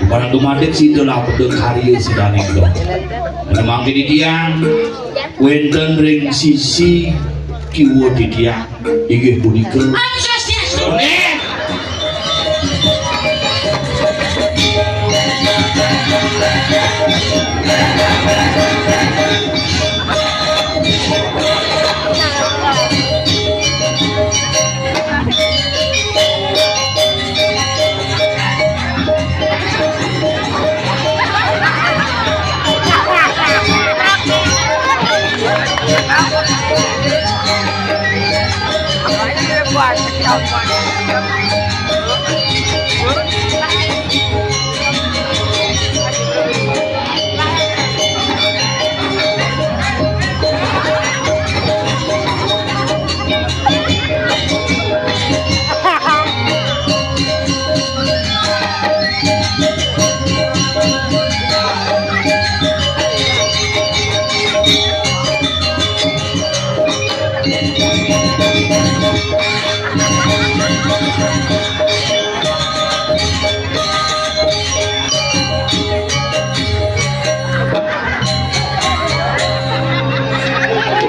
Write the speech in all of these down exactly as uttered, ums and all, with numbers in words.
Barang dumadik sida lah beda karya sidaning dong. Menemangke titiang wénten ring sisi kiwa titiang inggih punika.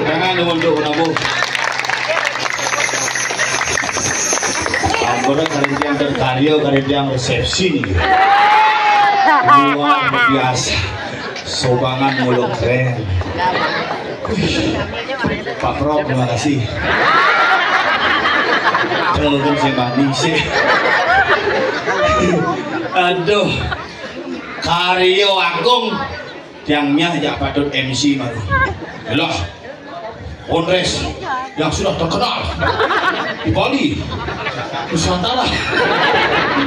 Jangan nunduk nabuh. Ampura karintiang dan karya karintiang resepsi nih. Luar biasa. Sobangan mulu keren. Wih, Pak Prof, terima kasih. Jangan sih manis sih. Aduh, karya agung. Tiangnya aja patut M C baru. Loh, Kongres yang sudah terkenal di Bali, Nusantara,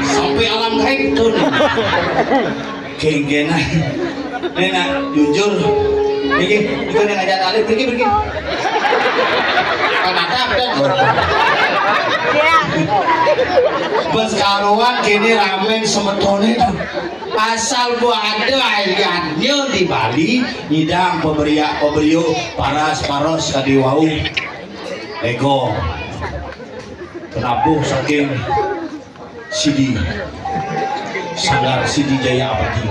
sampai alam gaib tuh. Genggenan. Ini nak jujur. Ini itu yang ngajak alih pergi pergi. Kan ada dan bes karuan kini ramen semetone tuh. Asal buah ada ayatnya di Bali, nyidang paberiak paberiuk, paras paros kadi wau. Ego. Penabuh saking sidi. Sanggar Sidi Jaya Abadi.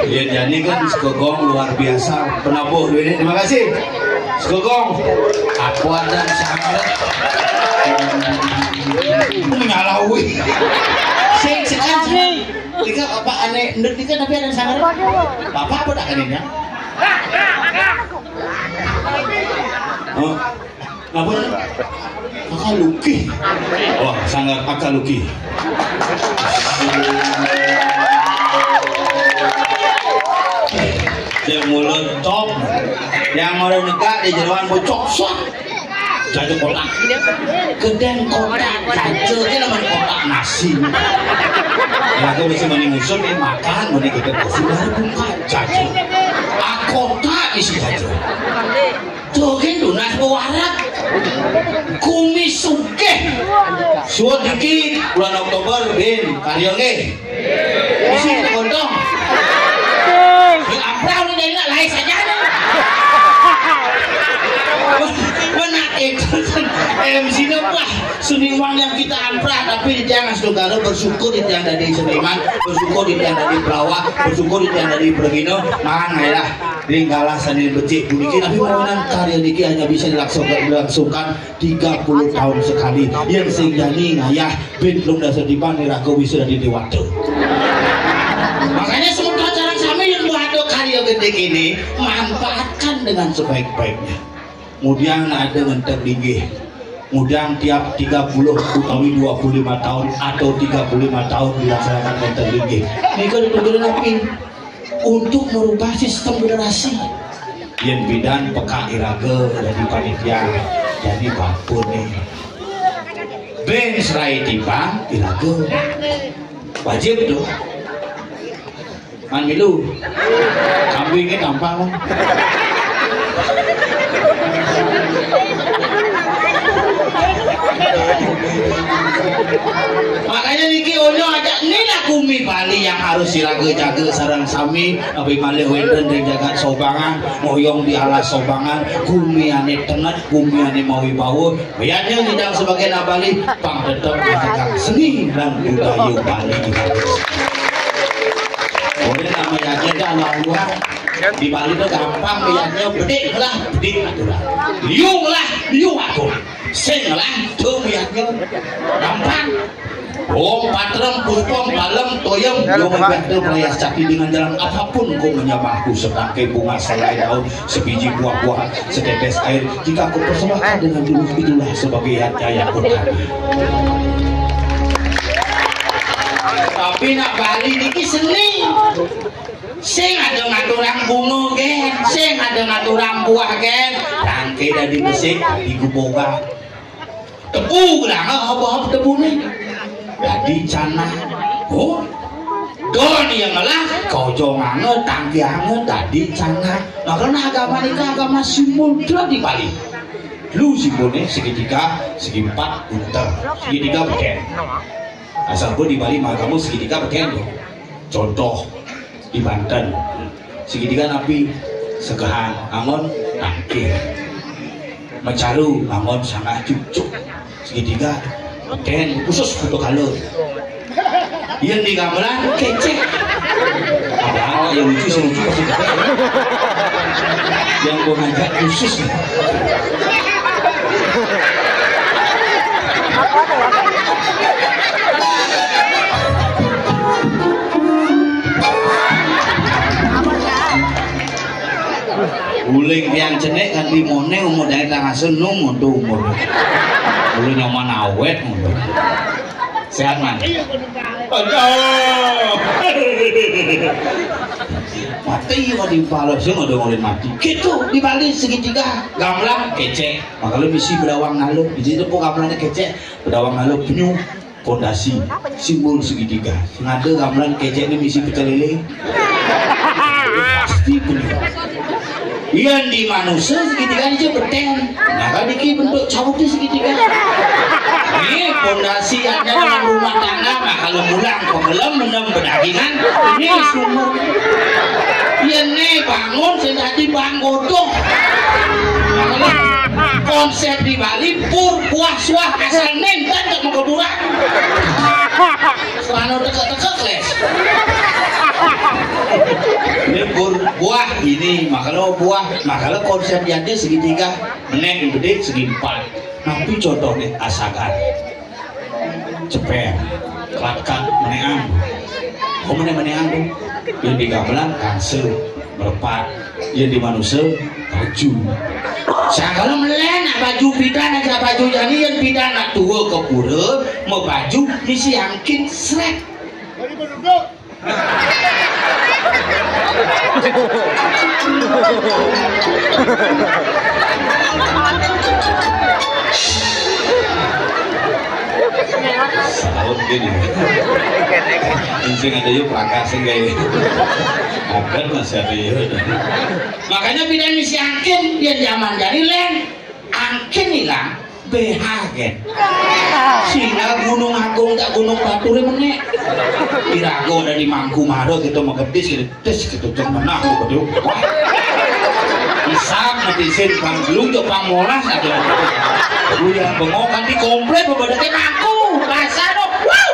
Ya, jadi kan Sekegong luar biasa. Penabuh duit. Terima kasih. Sekegong. Aku ada sangat menyalawi. Sing, sing, sing. Tika apa aneh? Ndut tika tapi ada sangar. Bapak apa tak anehnya? Oh, apa? Akaluki. Wah, sangar Akaluki. Dia mulut top. Yang mau negak di jeroan bocok sok. Jaja kotak. Gedeng kotak jaja, ini namanya kotak nasi. Ya, aku mesti mani ngusut, ini makan, mani gedeng nasi, baru buka jaja. Ah, kotak isi jaja. Tuh, kan tunas pewarak. Kumis sugih. Suwun iki bulan Oktober, bin, karya nggih. Isi kontong. Sing amprah udah jadi nak lahir saja nih. Mana itu M C-nya, wah, seniman yang kita amprah, tapi di tiang Astungkara bersyukur di tiang dari seniman, bersyukur di tiang dari pelawak, bersyukur di tiang dari pergino, mangan aja lah. Ringkalah seni becik puniki, tapi permainan karya niki hanya bisa dilangsungkan, dilangsungkan tiga puluh tahun sekali. Yang sing jani ngayah bin lung dasa tiban iraga wisuda di Dewata. Makanya sementara cara sami yang buat karya gede ini, manfaatkan dengan sebaik-baiknya. Kemudian ada ngenteg linggih. Kemudian tiap tiga puluh utawi dua puluh lima tahun atau tiga puluh lima tahun dilaksanakan ngenteg linggih. Nika ditujukan apa? Untuk merubah sistem generasi. Yen bidan peka iraga jadi panitia, jadi bapune. Ben serai tiba iraga. Wajib tuh. Man milu. Kambingnya tampang. Makanya niki onyo aja, inilah bumi Bali yang harus diraga-jaga sareng sami, tapi malih wénten ring jagat Sobangan, ngoyong di alas Sobangan, bumi ane tenget, bumi ane mawibawa, biarnya ngidang sebagai anak Bali, pang tetep ngadegang seni dan budaya Bali di Bali. Yadnya dah lawan. Di Bali tuh gampang, yadnya bedik lah, bedik aturan. Liung lah, liung aturan. Sing lah, tung yadnya. Gampang. Om patrem puspem palem toyem, yo menggantung melayas cakti dengan jalan apapun kau menyembahku, setangkai bunga, sehelai daun, sebiji buah-buahan, setetes air, jika kau persembahkan dengan tulus, itulah sebagai hadiah yang kau. Tapi nak Bali niki seni. Sing ada ngaturang bunga gen, sing ada ngaturang buah gen. Tangkai dadi besik, dadi gubongan. Tebu gelang, apa-apa tebu ni. Dadi canang. Oh. Don yang ngelah, kojonganga, tangkianga, dadi canang. Makanya agama niki agama simbol di Bali. Lu simbolnya segitiga, segi empat, bunter. Segitiga beken. Asal pun di Bali mah kamu segitiga beken tuh. Contoh di Banten, segitiga napi sekehan angon tangkir. Mecaru angon sangat cucuk. Segitiga beken khusus untuk kalau. Yang di gamelan kecek. Apa yang lucu sih lucu pasti kecek. Yang gua ngajak khusus. Uling tiang cenik nganti mone umur dari tangasen num untuk umur. Uling nyaman awet umur. Sehat man. Aduh. Mati kok di palo sing udah mulai mati. Gitu di Bali segitiga gamelan kecek. Makanya misi bedawang naluk. Di situ pun gamelannya kecek. Bedawang ngaluk penyu pondasi simbol segitiga. Sing ada gamelan keceknya misi pecel lele. Pasti penyu. Iya di manusia segitiga aja beten. Nah kan iki bentuk cawuknya segitiga. Ini pondasi ada dalam rumah tangga. Nah kalau mulang pegelem menem bedagingan ini sumur. Iya nih bangun sing tadi bang godoh. Nah, kalau konsep di Bali pur buah suah asal nenten tak mau kuburan. Selama teka-teka kles. Ini pur buah ini makanya buah makanya konsep yang dia segitiga menek gede segi empat. Tapi contohnya asagan. Ceper, kelakat, meneang. Oh meneang meneang tuh. Yang di gamelan kangse, merepat. Yang di manusia baju. Saya kalau melen nak baju pidan aja baju jadi yang pidan nak tua ke pura mau baju misi angkin srek. Saut gini. Sing ada yuk prakasing kayak. Akan masih ada yuk. Makanya pindah misi angkin dia zaman jadi len angkin hilang. B H gen. Sehingga Gunung Agung tak Gunung Batur ini menek. Irago dari Mangku Maro kita mengetis gitu, tes gitu, cek menah gitu. Isam ngetisin pang belum jok pang molas aja. Udah bengok kan di komplek berbeda ke Mangku, bahasa dong. Wow.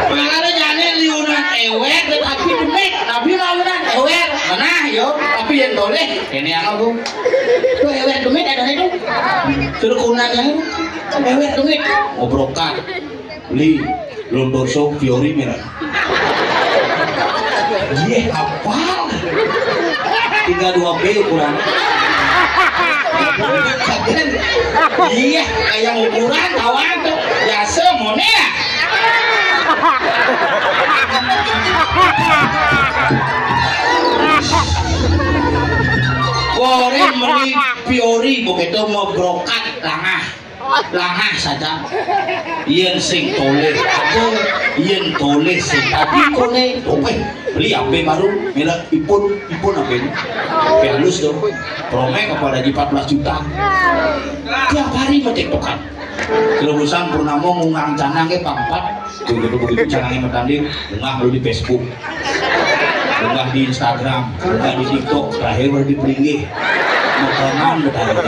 Pengalare jane liunan ewek tapi demit, tapi liunan ewek. Nah, yo, tapi yang boleh. Ini yang aku. Tuh ewek demit ada itu. Suruh kunanya. Ewek demit. Obrokan. Li, Londoso, Fiori merah. Iya, apa? Tinggal dua B ukuran. Iya, kayak ukuran kawan tuh. Biasa mone ya. Goreng meni Fiori begitu mau brokat langah. Langah saja. Yen sing toleh ada, yen toleh sing tadi kone, oke, beli H P baru, mila ipun, ipun H P ini. H P halus tuh. Promek apa ada di empat belas juta. Tiap hari metik tokan. Kelulusan purnama ngungang canang ke pangkat. Begitu begitu canangnya bertanding, bunga lu di Facebook. Unggah di Instagram, unggah di TikTok, terakhir baru di Pelinggih. Makanan bertanya.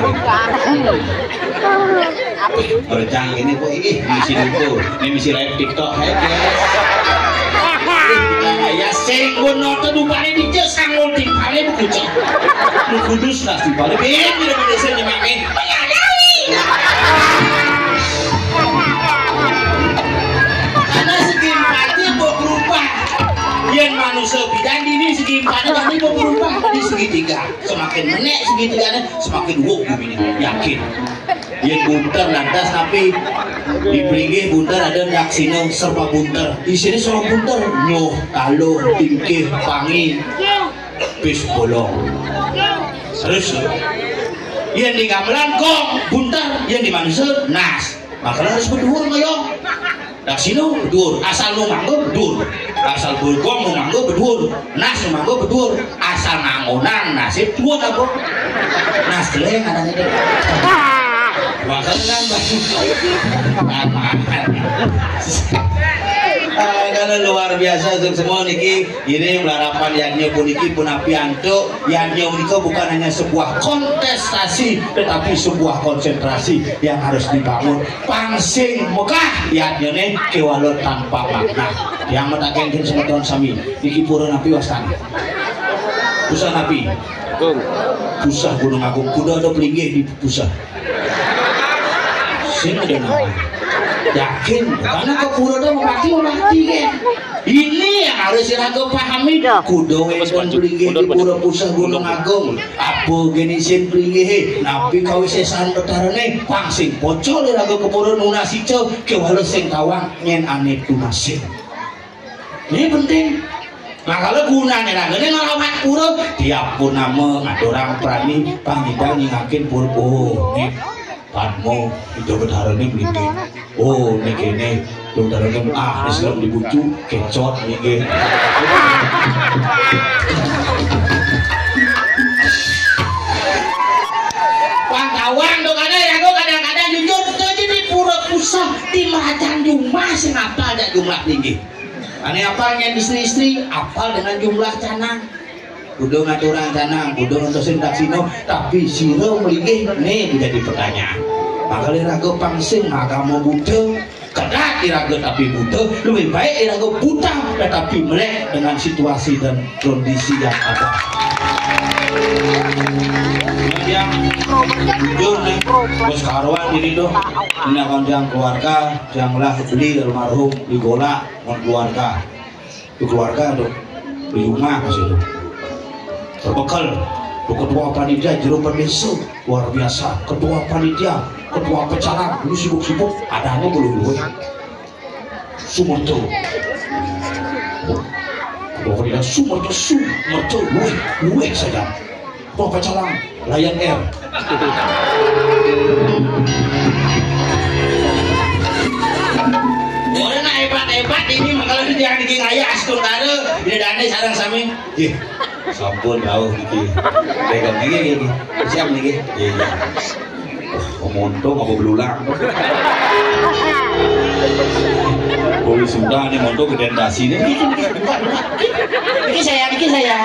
Wih, berjang ini kok ini misi itu. Ini misi live TikTok. Hai, guys. Ya sing ngono to dupane dicek sangul dipane bekucek. Lu kudus lah dipane. Bin, bila pada saya nyemake. Karena segi empatnya mau berubah. Yang manusia bidan ini segi empatnya tadi mau berubah di segitiga. Semakin menek segitiganya, semakin wuk bumi ini. Yakin. Yen bunter lantas tapi di pringgih bunter ada nyaksina serba bunter. Isine serba bunter, nyoh, taluh, tingkih, pangi, pis bolong. Terus yen di gamelan gong bunter, yen di manusia nas. Makanya harus berdua kaya. Nah, sino bedur, asal nu manggo bedur. Asal bulgong nu manggo bedur. Nas nu manggo bedur. Asal ngangonan nasib dua apa? Nas jelek anaknya itu. Makanya kan, Bang. Ah, kalau luar biasa untuk semua niki, ini pelarapan yadnya puniki pun api antuk, yadnya menika bukan hanya sebuah kontestasi, tetapi sebuah konsentrasi yang harus dibangun. Pang sing megah yadnyane kewala tanpa makna. Yang mataken semeton sami, niki pura napi wastane? Pusah napi? Agung. Pusah Gunung Agung. Kuda ada pelinggih di pusah. Sing ada nama. Yakin, karena ke pura ada mati mati kan. Ini yang harus iraga pahami. Kuda wonten pelinggih di pura pusah Gunung Agung. Apa geni sing pringgihe? Napi kawisesan betarane? Pang sing pocol iraga kepura nunas ica, kewala sing tawang nyen ane tunasin. Ini penting. Nah, kalau gunane ragane ngelawat pura, tiap purnama ngaturang prani, pangidang nyingakin pura. Oh, nih. Padma, Ida Betara ni mriki. Oh, ni kene, Ida Betara ni, ah, Islam dibucu, kecot, ni nggih. Pangkawang tu kadang, ya, aku kadang-kadang jujur, tu jadi pura pusat di Merajang Jumah, sing apal dak jumlah tinggi. Ane apal dengan istri-istri, apal dengan jumlah canang. Kudu ngaturang canang, kudu ngentosin taksino, tapi sira mlinggih ne menjadi pertanyaan. Makanya raga pang sing agama buta, kedat iraga tapi buta, lebih baik iraga buta tetapi melek dengan situasi dan kondisi yang ada. Yang jujur nih, bos karuan diri tuh, ini akan yang keluarga, yang lah beli almarhum di gola, keluarga. Di keluarga tuh, di rumah masih tuh. Berbekal tuh ketua panitia jero desa, luar biasa. Ketua panitia, ketua pecalang, lu sibuk-sibuk, adanya belum gue. Sumerto. Ketua panitia Sumerto, Sumerto, luwih, luwih saja. Wah, pacalang, Lion Air. Ora nak hebat-hebat ini, makanya jangan bikin ngaya astungkara, ini dane sarang sami. Nggih. Sampun rawuh niki. Pegang niki, niki. Siap niki. Nggih, nggih. Oh, monto apa belulang? Boy sudah nih monto geden dasi nih. Niki, niki, niki, niki saya, niki saya.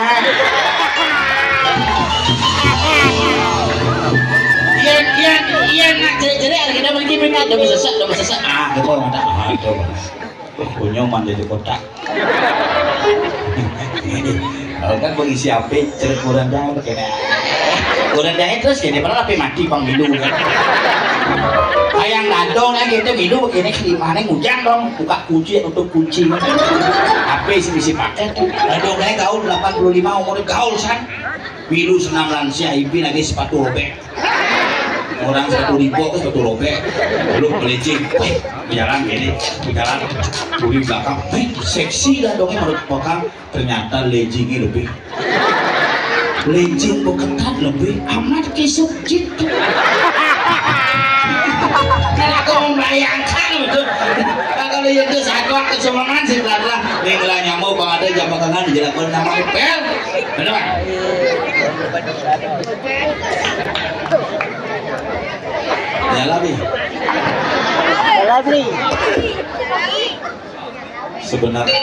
Iya, iya, iya, nak jerik-jerik, ada kita mungkin minta, udah mesesek, udah mesesek. Ah, gitu, mantap. Ah, itu. Punya mandi di kotak. Kalau kan polisi apa, cerit kurang dah, kena. Kurang dah terus kena, pernah tapi mati pang milu kan. Ayang gantung kan gitu, milu begini, di mana ngujang dong, buka kunci, tutup kunci. Apa isi misi paket? Gantung kayak gaul delapan puluh lima, umurnya gaul san. Milu senam lansia, ipi lagi sepatu robek. Orang sepatu ribok, sepatu robek. Lu melecing. Wih, jalan gini, jalan. Kuli belakang. Wih, seksi dah dongnya menurut belakang. Ternyata leggingnya lebih. Legging beketat lebih. Amat kisut gitu. Nah, aku membayangkan gitu. Nah, kalau itu satu aku semangat sih, lah. Nih, lah nyamuk, bang, ada jam belakangan di jalan nama pel. Bener, Pak? Ya, Labi. Ya, Labi. Sebenarnya.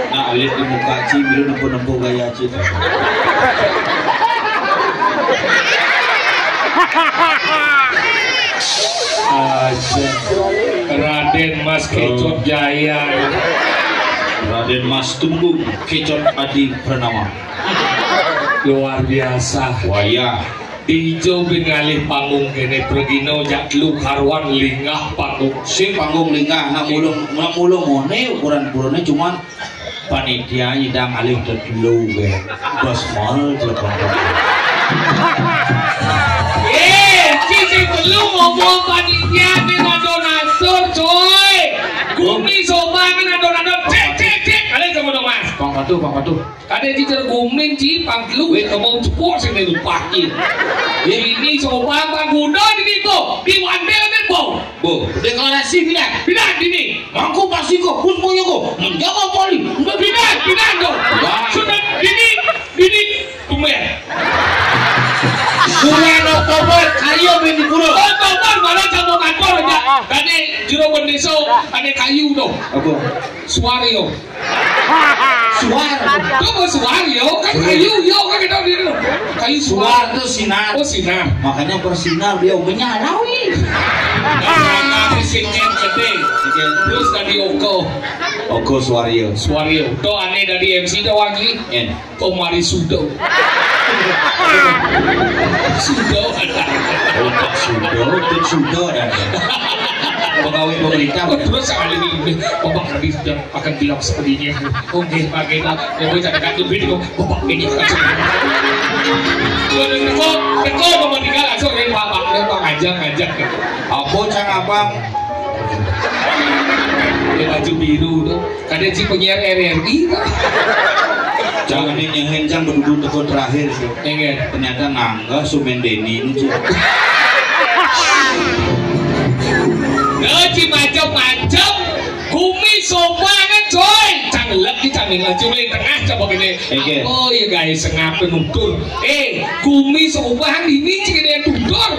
Nah, alit di muka Ci, belum nempuh-nempuh gaya Ci. Aja. Raden Mas Kecot Jaya. Raden Mas Tunggung Kecot Adi Pranama. Luar biasa. Wayah. Ijo bin ngalih panggung kene, pragina jak telu karuan linggah panggung. Sing panggung linggah, nak mulung, nak mulung mone ukuran purane, cuman panitia nyidang alih tetelu ke. Bos mall telepon. Eh, sing telu ngomong panitia ni rada nasur, coy. Gumi sobangan rada-rada, cek, cek, cek. Alih sama dong, Mas. Pang patuh, pang patuh. Kadek ci cergumin ci pang telu, weh, kamu cepuk sing main upah ci. Ini coba pang gudo dini po, di wandel main po. Bo, deklarasi pindah. Pindah dini. Mangku pasti ko, pun koyo ko, menjaga poli. Pindah, pindah dong. Wah. Sudah dini, dini, tumben. Bulan Oktober, kayo main di pura. Oktober malah kamu kantor aja. Tadi juru bendeso, ada kayu dong. Apa? Suario. Suar. Itu mau Suario, kan kayu, yo, kan kita di kayu suar. Suar itu sinar. Oh, sinar. Makanya bersinar dia menyala, wih. Nah, nah, nah, sing gede. Terus tadi Oko. Oko Suario. Suario. Tuh aneh dari M C tuh lagi. En. Kok mari sudo. Sudo. Otak sudo, otak sudo dan. Pegawai pemerintah. Oh, terus sekali ini, Bapak tadi sudah makan bilang sepertinya. Oke, pakai lah. Ya, gue cakap lebih dulu. Bapak ini kan. Teko, teko, Bapak tinggal langsung, eh, Bapak, Bapak ngajak, ngajak. Apa cang abang? Dia baju biru tuh. Kadang si penyiar R R I tuh. Jangan nyehenjang berduduk teko terakhir tuh. Iya. Ternyata ngangga sumen Deni ini, Cik. Lho, Cik, macam-macam. Gumi sobangan, coy. Cang lek di cang lek, cuma yang tengah coba gini. Oke. Oh, iya, guys, sengap nutur. Eh, gumi sobangan ini, Cik, ada yang tutur.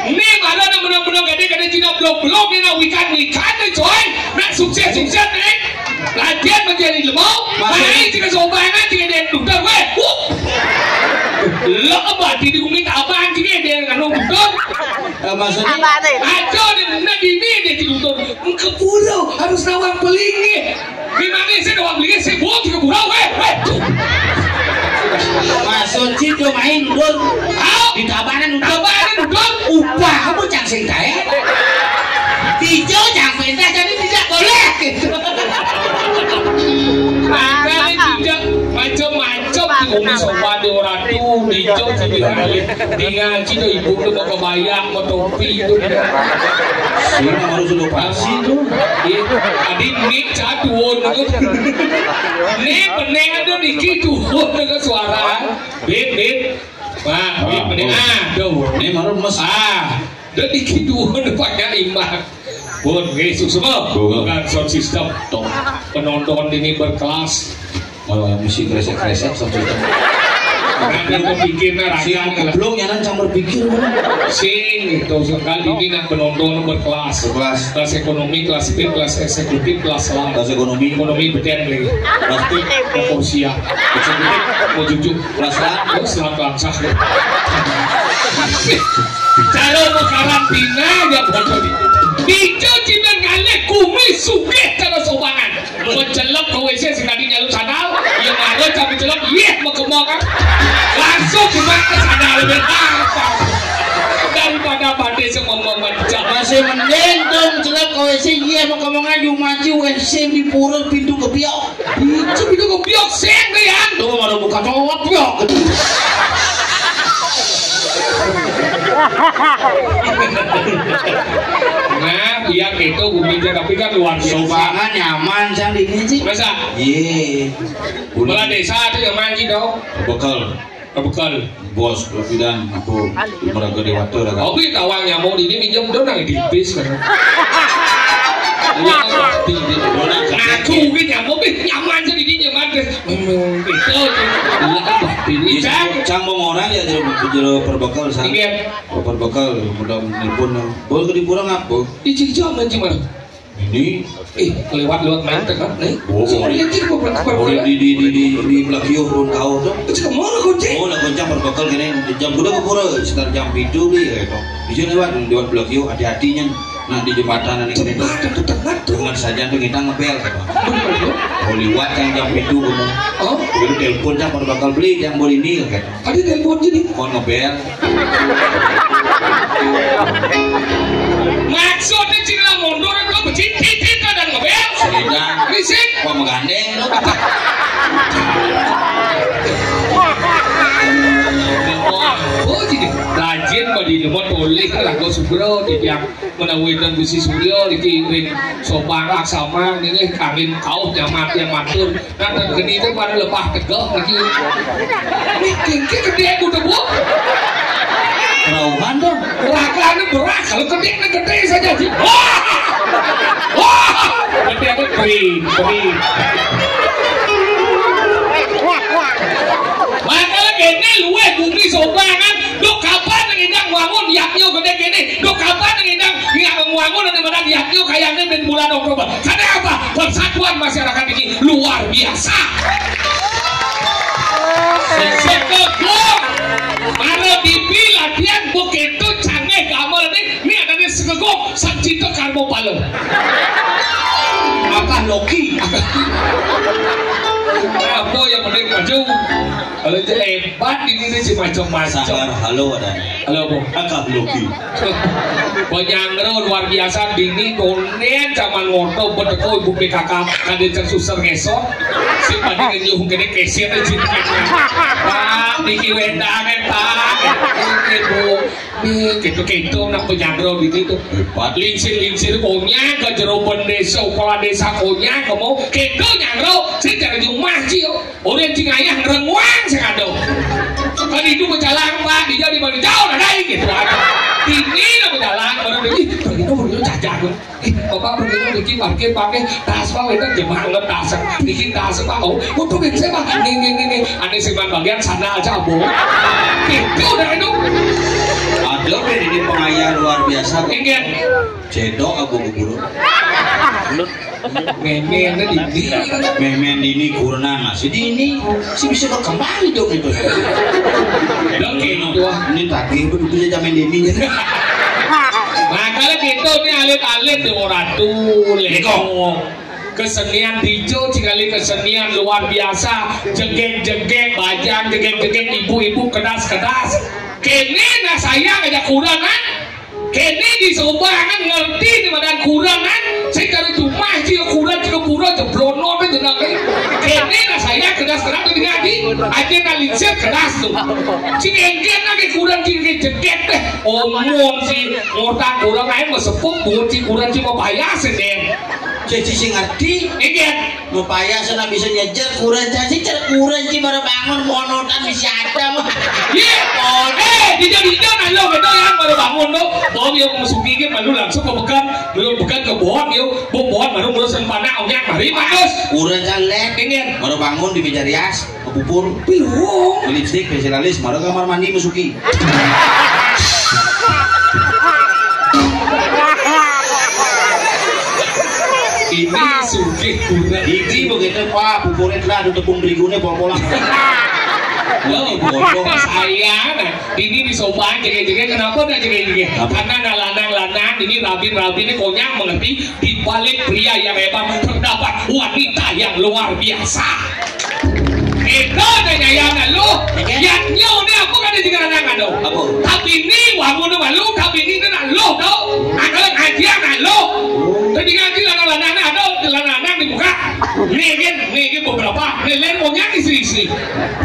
Ini malah nak menang-menang gede, gede Cina belum-belum, ini nak wikan-wikan nih, coy. Nak sukses-sukses nih. Latihan menjadi lemau, main Cik, sobangan, Cik, ada yang tutur, weh. Wup. Lo kembali di gumi tak apa, Cik, ada yang anu tutur. Eh, maksudnya? Apa nih? Aja deh, nah, di ini dia tutur. Ke pura harus nawang pelinggih. Memangnya saya nawang pelinggih, saya buang ke pura, weh, weh. Maksud Cito main, Dun. Hah? Di tabanan, Dun. Tabanan, Dun. Upah kamu cang sing kaya. Tijo cang pentas, jadi tidak boleh. Makanya tidak macam-macam di umi sopan di orang tuh, di jok sini kali. Di ngaji tuh ibu tuh mau kebayang, mau topi itu. Sini harus sudah pasti tuh. Iya, tadi mic caduan tuh. Ini bening ada dikit tuh, dengan suara. Bip, bip. Pak, bip, bening. Ah, tuh. Ini baru mes. Ah, dan dikit tuh, pakai imbang. Bun, nggih, suksma. Bukan sound system. Tok. Penonton ini berkelas. Oh, mesti kresek-kresek sound system. Ada berpikir, nah, si rakyat, goblok nyanan cang berpikir, mana? Sing, itu sekali ini nak penonton berkelas. Berkelas. Kelas ekonomi, kelas B, kelas eksekutif, kelas selam. Kelas ekonomi. Ekonomi beden lagi. Kelas B. Mau siap. Eksekutif. Mau jujur. Kelas selam. Oh, selam langsah. Cara mau karantina ya bodoh. Dijo cina ngalih kumis sugih cara sobangan. Mencelep ke W C sekali nyalu sandal, ya mara cabe celep, yeh, mekemong kan. Langsung buka ke sandal, lebih apa? Daripada pada semua memecah. Masih mending dong celep ke W C, yeh, mekemong aja, maju W C di pura pintu kebiok. Pintu, pintu kebiok, sing, ya. Tuh, ada buka cowok, biok. Nah, biar gitu, bumi dia, tapi kan luar biasa. Sobangan nyaman, Cang, di ini, sih. Masa? Iya. Kepala desa tuh yang main gitu. Bekal. Bekal. Bos, Bapidan, aku Meraga Dewata dah kan. Oke, tawang nyamuk ini minjem dong nang tipis kan. Iya, pasti gitu. Aku mungkin nyamuk, eh, nyaman jadi dia nyaman deh. Hmm, gitu. Iya, pasti. Iya, Cang. Cang mau orang ya jero, jero perbekal, Sang. Iya. Perbekal, mudah nelpon. Boleh ke di pura ngapa? Ih, Cing, Cang, main Cing, Bang. Ini. Eh, lewat, lewat main tengah nih. Oh, sorry, oh, Cing, gua pernah, oh, pernah. Di, di, di, di, di Blakio, pun kau tuh. Itu kemana kau, Cing? Oh, lah, kencang perbekal gini. Jam kuda ke pura, sekitar jam tujuh nih, ya, itu. Bisa lewat, lewat Blakio, hati-hatinya. Nah, di jembatan ini. Jembatan tuh tengah tuh. Dengan saja tuh kita ngebel, gitu. Bener, tuh. Oh, lewat yang jam tujuh, kamu. Oh. Jadi telepon, Cang, perbekal beli, yang boleh ini, gitu. Ada telepon jadi. Mau ngebel. Maksudnya cina mundur itu becicit-cicit dan ngebel. Sudah. Berisik. Mau menggandeng lo. Oh, jadi rajin mau di rumah tulis lah, gue subro di tiang. Menawi dan besi surya dikiring sopan laksama ini kawin kau nyamat yang matur. Nah, dan geni itu pada lebah tegak lagi. Ini kengke gede aku tebuk. Rauhan dong. Raga ini berat, kalau gede ini gede saja sih. Wah! Wah! Gede aku beri, beri. Makanya gini luweh bumi sobangan. Duk kapan nang indang wangun yaknya gede gini? Duk kapan nang indang ngwangun ada mana yaknya kayaknya ben bulan Oktober? Karena apa? Persatuan masyarakat ini luar biasa. Sekegung para bibi latihan begitu canggih gamal ini. Ini adanya sekegung sang cinta karmo pala. Apa Loki? Apa yang penting maju? Kalau itu hebat ini nih si macam-macam. Sabar, halo ada. Halo apa? Akah Loki. Penyangro luar biasa dini konen zaman ngoto beteko ibu P K K kade cang susar ngesot. Si padi ngenyuh gede keset aja. Pak, niki wendang, Pak. Ibu. Nih, gitu-gitu nak penyangro gitu tuh. Hebat. Lingsir-lingsir konyang ke jero bendesa, kepala desa konyang kamu. Gitu nyangro, sing cari rumah sih yo. Orang cing ayah ngerenguang sing ada. Kan itu berjalan, Pak, dia di mana jauh ada gitu aja. Ini lah berjalan, orang ini, kalau itu perlu jajan. Eh, Bapak perlu bikin parkir pakai tas, Pak, itu jemaah ngetas. Bikin tas, Pak. Oh, untuk bikin saya, Pak. Nih, nih, nih, nih. Ada sih bagian sana aja, Bu. Itu udah itu. Ada kan ini pengayah luar biasa kok. Ingat. Cedok aku kubur. Meme ada di di. Meme dini kurnan masih dini. Si bisa berkembang dong itu. Dong, kayak gitu, ah. Ini tagih begitu aja main dini. Nah, kalau gitu nih alit-alit di Oratu, Leko. Kesenian dijo, cikali kesenian luar biasa. Jegek-jegek, bajang, jegek-jegek, ibu-ibu, kedas-kedas. Kene nah saya ngajak kurang, kan? Kene di sobangan ngerti di madan kurang, kan? Saya cari rumah, cio kurang, cio pura, cio blono, kan, jenenge. Kene nah saya kedas-kedas tuh ngaji. Aja nah lincir kedas tuh. Cing engken lagi kurang, cing jegek deh. Omong si ngotak kurang, ayo mau sepuk, buat si kurang, cing mau payah sih, deh. Jadi sing ngerti. Iya. Mupaya sana bisa nyejer kurang caci cer kurang ci baru bangun monotan bisa ada mah. Iya. Oh, eh, dijak-dijak nah lo betul ya baru bangun lo. Bawa dia masuki ke malu langsung ke bekan, belum bekan ke bohong yo. Bu bohong baru ngurus rencana onyang mari bagus. Kurang caleg. Iya. Baru bangun di meja rias, ke pupur. Belum. Lipstick, facial alis, baru kamar mandi masuki. Ini sugih kurang. Iki begitu, Pak, pupurnya telah ada tepung berigunya pola-pola. Ini bodoh. Saya, nah, ini disombang, jege-jege. Kenapa dah jege-jege? Apa? Karena ada lanang-lanang, ini rabin-rabin, ini konyang mengerti. Di balik pria yang hebat, terdapat wanita yang luar biasa. Itu ada nyayana lu. Iya. Yang nyo ni apa kan di tengah lanang tu? Apa? Tapi ni, wamu tu malu, tapi ni tu nak lu tu. Akal ngaji nak lu. Tapi ngaji lanang-lanang ni ada, lanang-lanang dibuka. Ni kan, ni kan beberapa. Ni lain punya isteri-isteri.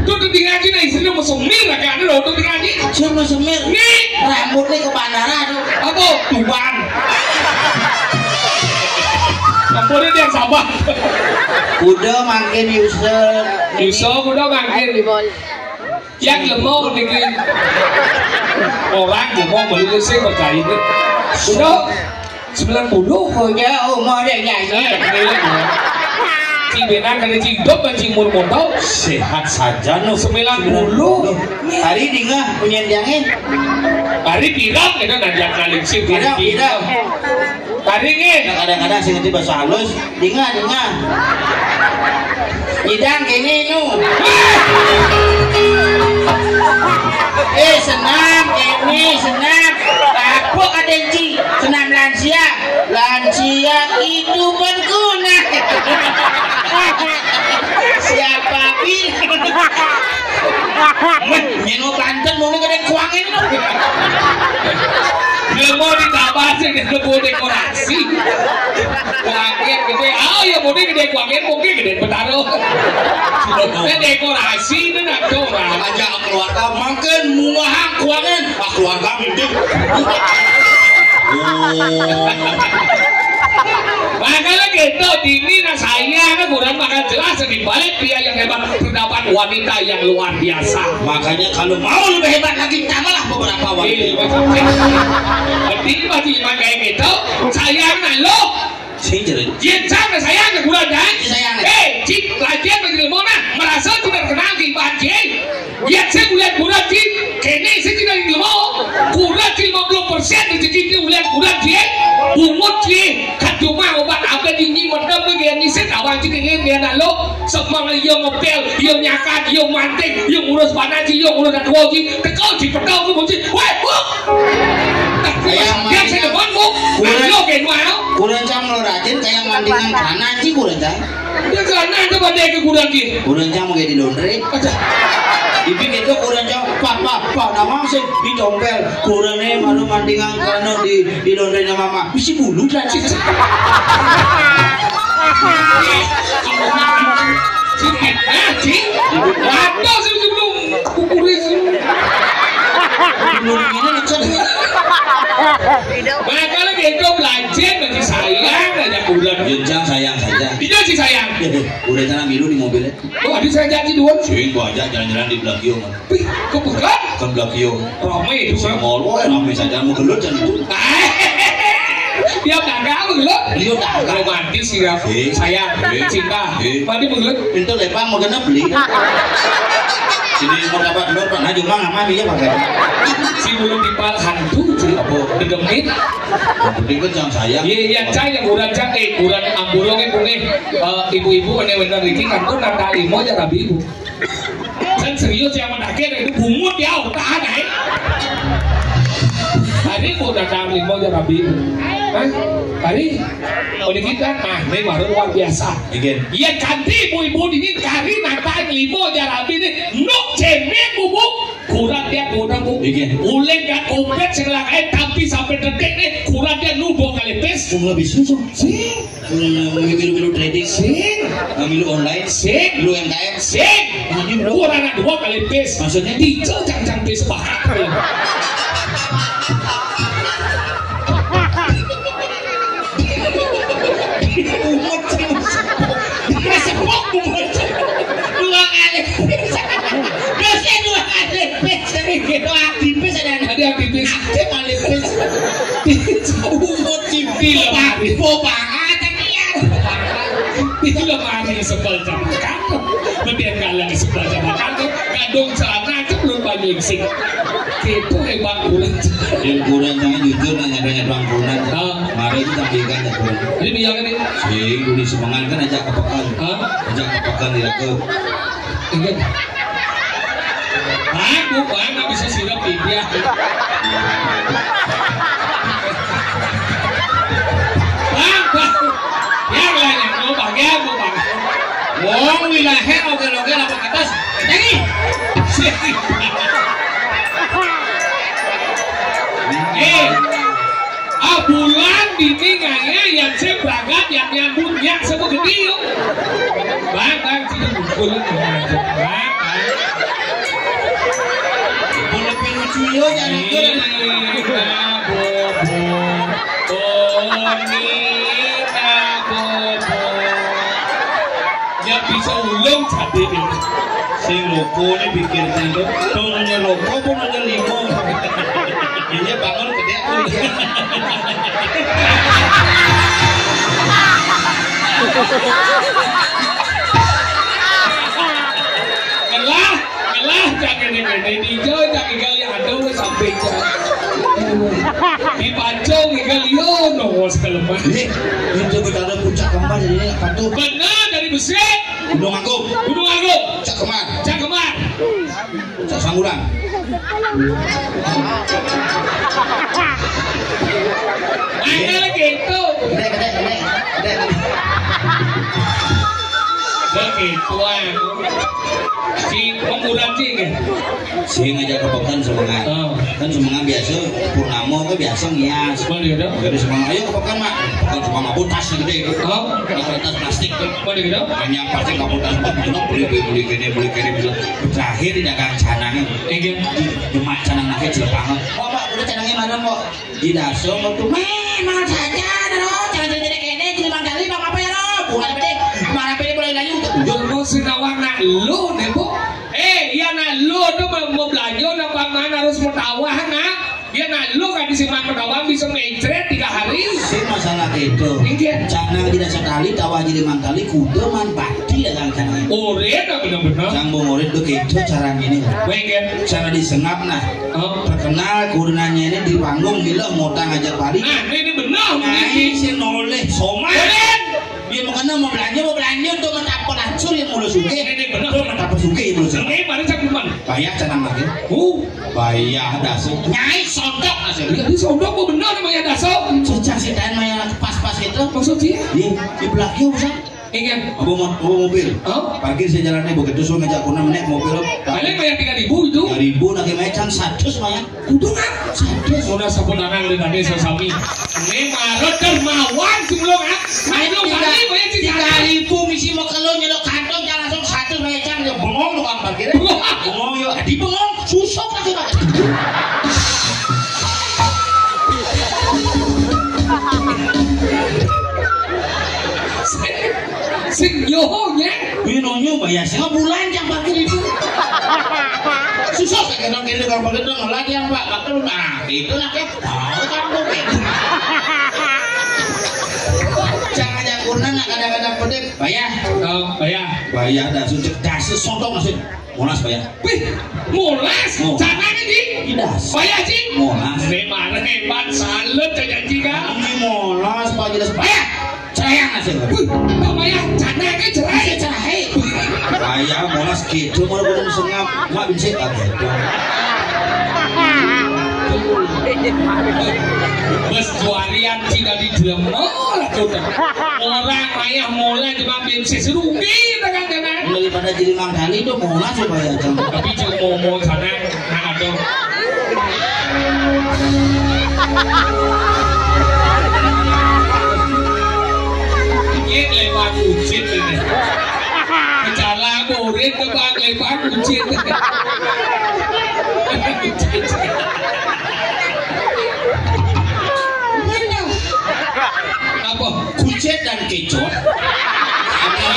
Tu tu ngaji nak isteri tu masuk mir lah kan, tu tu ngaji. Siapa semir? Ni. Rambut ni kebanaran tu. Apa? Tuban. Apa dia, dia sabar? Kuda mangkin user. Iso kuda mangkin. Yang lemah niki. Orang lemah melulu sih berkait. Kuda sembilan puluh. Oh ya, umur dia nyanyi. Cing benar kena cing hidup dan cing umur muda. Sehat saja no. Sembilan puluh. Hari dingah punya diangin. Hari pirang kita nanti akan lingsir. Pirang, pirang. Hari ni. Kadang-kadang sing ngerti bahasa halus. Dingah, dingah. Nyidang kene nu. Eh, senam kene, senam. Apa kata Enci? Senam lansia. Lansia itu berguna. Siapa bilang? Meh, nyeno Banten mau ni kena kuangin tu. Dia mau ditambah sih, dia mau dekorasi. Kuangin gede, ah, ya mau gede kuangin, mungkin gede Betara. Dia dekorasi, dia nak tu orang. Ajak keluarga, makan, muahang, kuangin. Ah, keluarga minta. Oh. Makanya gitu, dini nah saya kan kurang makan jelas di balik pria yang hebat terdapat wanita yang luar biasa. Makanya kalau mau lebih hebat lagi, tambahlah beberapa wanita. Iya, betul. Penting bagi iman kayak gitu, saya nah lo. Sing jerit. Yen sana saya ke kurang dan. Saya nah. Eh, cik latihan bagi ilmu nah, merasa tidak kenal di banjir. Lihat saya melihat kurang cik, kene saya tidak ilmu. Kurang cik lima puluh persen rezeki dia melihat kurang cik. Bungut cik, kat rumah obat apa dingin mendem tu dia ni saya kawan cik ini dia nak lo. Semang dia ngepel, dia nyakat, dia mantik, dia ngurus panas cik, dia ngurus nak tua cik. Tekau cik petau tu cik. Weh, weh. Yang saya depan bu. Kurencang, kurencang lo rajin kayak mandingan kanan sih kurencang. Ya kanan tuh pada ke kurang ki. Kurencang mau jadi laundry. Aja. Ibi itu kurencang papa papa nama sih ditompel. Kurangnya malu mandingan karena di di laundry nama mama. Bisi bulu dan sih. Cing, eh, cing. Apa sih belum kukuris? Belum ini. Makanya gitu belajar bagi sayang aja kurang. Jencang sayang saja. Tidak sih sayang. Udah sana milu di mobilnya. Oh, aduh saya jadi dua. Sing gua ajak jalan-jalan di Blagio. Wih, kebuka. Kan Blagio. Ramai itu. Saya mau, wah, ramai saja mau gelut dan itu. Dia dagang gelut. Dia dagang. Romantis ya. Sayang, cinta. Padi gelut. Pintu lepang mau kena beli. Sini mau dapat gelut, Pak Haji Mang, aman iya pakai. Si belum dipal hantu, jadi apa? Dedemit. Yang penting kan jangan sayang. Iya, iya, cai yang kurang cai, kurang amburong itu nih. Eh, ibu-ibu, ini benar, ini kan tuh nata limo aja rabi ibu. Kan serius yang mendaki itu bungut ya, tahan aja. Hari mau datang limo ya Rabi. Hah? Hari? Oh, di kita, nah, ini baru luar biasa. Iya. Iya, ganti ibu-ibu ini kari nata limo ya Rabi ini. Nuk cemen bubuk. Kurang dia kurang bu. Iya. Uleng gak kompet setelah kain tapi sampai detik nih kurang dia nubok kali pes. Bunga bisnis sih. Milu-milu trading. Sing. Milu online. Sing. Milu M K M. Sing. Kurang dua kali pis. Maksudnya? Tiga cang-cang pis pakat. Umat sih. Sepok umat. Dua kali pis. Biasanya dua kali pis. Tapi gitu aktivis ada. Ada aktivis. Aktif kali pis. Umat sih. Di lemari. Boba. Di lemari sebelah jamakan. Mending kalian di sebelah jamakan. Gadung celana aja belum banyak sih. Itu hebat kurang. Yang kurang jangan jujur nanya banyak bang kurang. Ah. Mari kita berikan ya kurang. Ini biar ini. Sing dulu semangat kan ajak ke pekan. Ah. Ajak ke pekan di lagu. Ingat. Bang, bu, bang, nggak bisa sirap di dia. Bang, bang. Ya, lah, ya, mau bang, ya, mau bang. Wong wilayah oke-oke lah, Pak Atas. Jadi. Eh, ah, bulan dini ngaya yang saya berangkat yang nyambut yang semua gede yuk. Bang, bang, sini bukul bang, bang. Boleh pinucu yo, jangan ikut. Ina bobo, oh, ina bobo. Ya bisa ulung jadi ini. Sing rokok ini pikir tendo. Turunnya rokok pun ada limo. Ini bangun gede pun dia. Ngelah, ngelah, cak ini, ini, ini, cak ini, ada wis sampai, cak. Dipancung, ini, liyo, nongos ke lemah. Ini, itu kita ada puncak kembar, ini, apa tuh? Benar, dari besi. Gunung Agung. Gunung Agung. Cak Kemar. Cak Kemar. Cak Sanguran. Ada lagi itu. Gede, gede, gede, gede. Lagi tuan. Si pemurah sih, kan? Sing aja ke pekan semangat. Oh. Kan semangat biasa, purnama ke biasa ngias. Mana ada? Jadi semangat, ayo ke pekan, Mak. Pekan semangat, botas gede. Oh. Yang kertas plastik tuh. Mana ada? Hanya plastik, nggak botas, botas, beli, beli, beli, gini, beli, gini, beli. Terakhir di dagang canangnya. Iya. Demak canang nake celepang. Kok, Pak, udah canangnya mana, kok? Di daso, kok tuh, "Meh, mau saja, no, jangan jadi kene, jadi manggali, mau apa ya, no? Bukan apa deh, mana apa deh, mulai lagi." Jurus sinawa nak lu, nih, Bu. Eh, iya, nak lu tuh mau, mau belanja, nak paman harus mau tawah, nak. Dia nak lu kan di Simpang Kedawan bisa mencret tiga hari. Si masalah itu. Iya. Canang tidak sekali, tawah jadi mangkali, kuda man pati dagang canang. Oren apa benar-benar? Cang bong oren tuh gitu cara ini. Baik ya. Cara disengap nah. Oh. Terkenal kudenanya ini di panggung gila mau tang aja pari. Nah, ini benar. Nah, ini si noleh somai. Oren. Dia mau kena mau belanja, mau belanja tuh mentapa lacur yang mulu suke. Ini benar. Tuh mentapa suke yang mulu suke. Oke, mari cak kuman. Bayah canang lagi. Oh, bayah dasu. Nyai sondok hasilnya. Jadi sondok kok bener namanya dasu. Cecah si Dayan mah yang pas-pas itu. Maksud dia? Iya, di belakang usah. Ingat. Apa mau, apa mobil? Hah? Parkir saya jalannya begitu, suruh ngajak kuna menek mobil. Paling bayar tiga ribu itu. Tiga ribu lagi mecan satu semuanya. Kudu kan? Satu. Sudah seputaran dari tadi sesami. Ini marot dermawan sebelum ah. Ayo tiga, tadi bayar tiga ribu misi mau kelo nyelok kantong jangan langsung satu mecan dia bengong tukang parkir. Bengong yuk, di bengong susah lagi. Sing yo nya. Kuwi nonyo bayar sing bulan yang parkir itu. Susah saya kena kiri kalau parkir itu ngelah yang Pak. Waktu nah itu lah ya. Tahu kan kok. Jangan yang kurna nak kadang-kadang pedek. Bayar. Oh, bayar. Bayar dah suntik dah sesontok masih. Molas bayar. Wih, molas. Oh. Jangan ini. Idas. Bayar sih. Molas. Memang hebat salut janji kan. Ini molas Pak jelas bayar. Cerai hasil. Wih, tak bayar. Jangan ke cerai. Bisa cerai. Bayar molas gitu mau belum sengap. Mak bisa kaget. Bos juarian tidak dijelem. Oh, lah, sudah. Orang ayah mulai cuma bensin rugi dengan dengan. Daripada jadi mangkali itu mau langsung bayar jam. Tapi cuma mau mau sana, nah, ada. Ini lewat ucit ini. Bicara murid ke bang lewat ucit. Apa? Kucet dan kecot.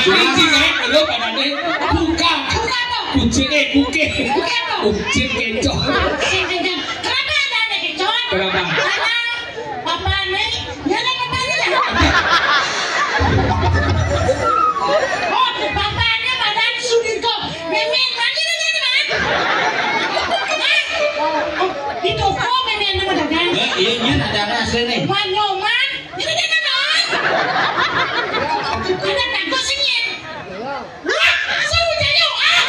Ini sih ya, lo pada deh. Bukan. Bukan apa? Kucet, eh, kuke. Kuke apa? Kucet kecot. Kenapa ada ada kecot? Kenapa? Karena apa nih? Ya ada apa nih? Oh, bapaknya Madan Sudirko. Memen, mana nih, mana? Hah? Oh, itu kok memen nama dagang? Eh, iya, iya, ada apa asli nih? Manyoman. Ini dia kan, Bang? Ada bagus ini. Wah, sudah yuk. Ah.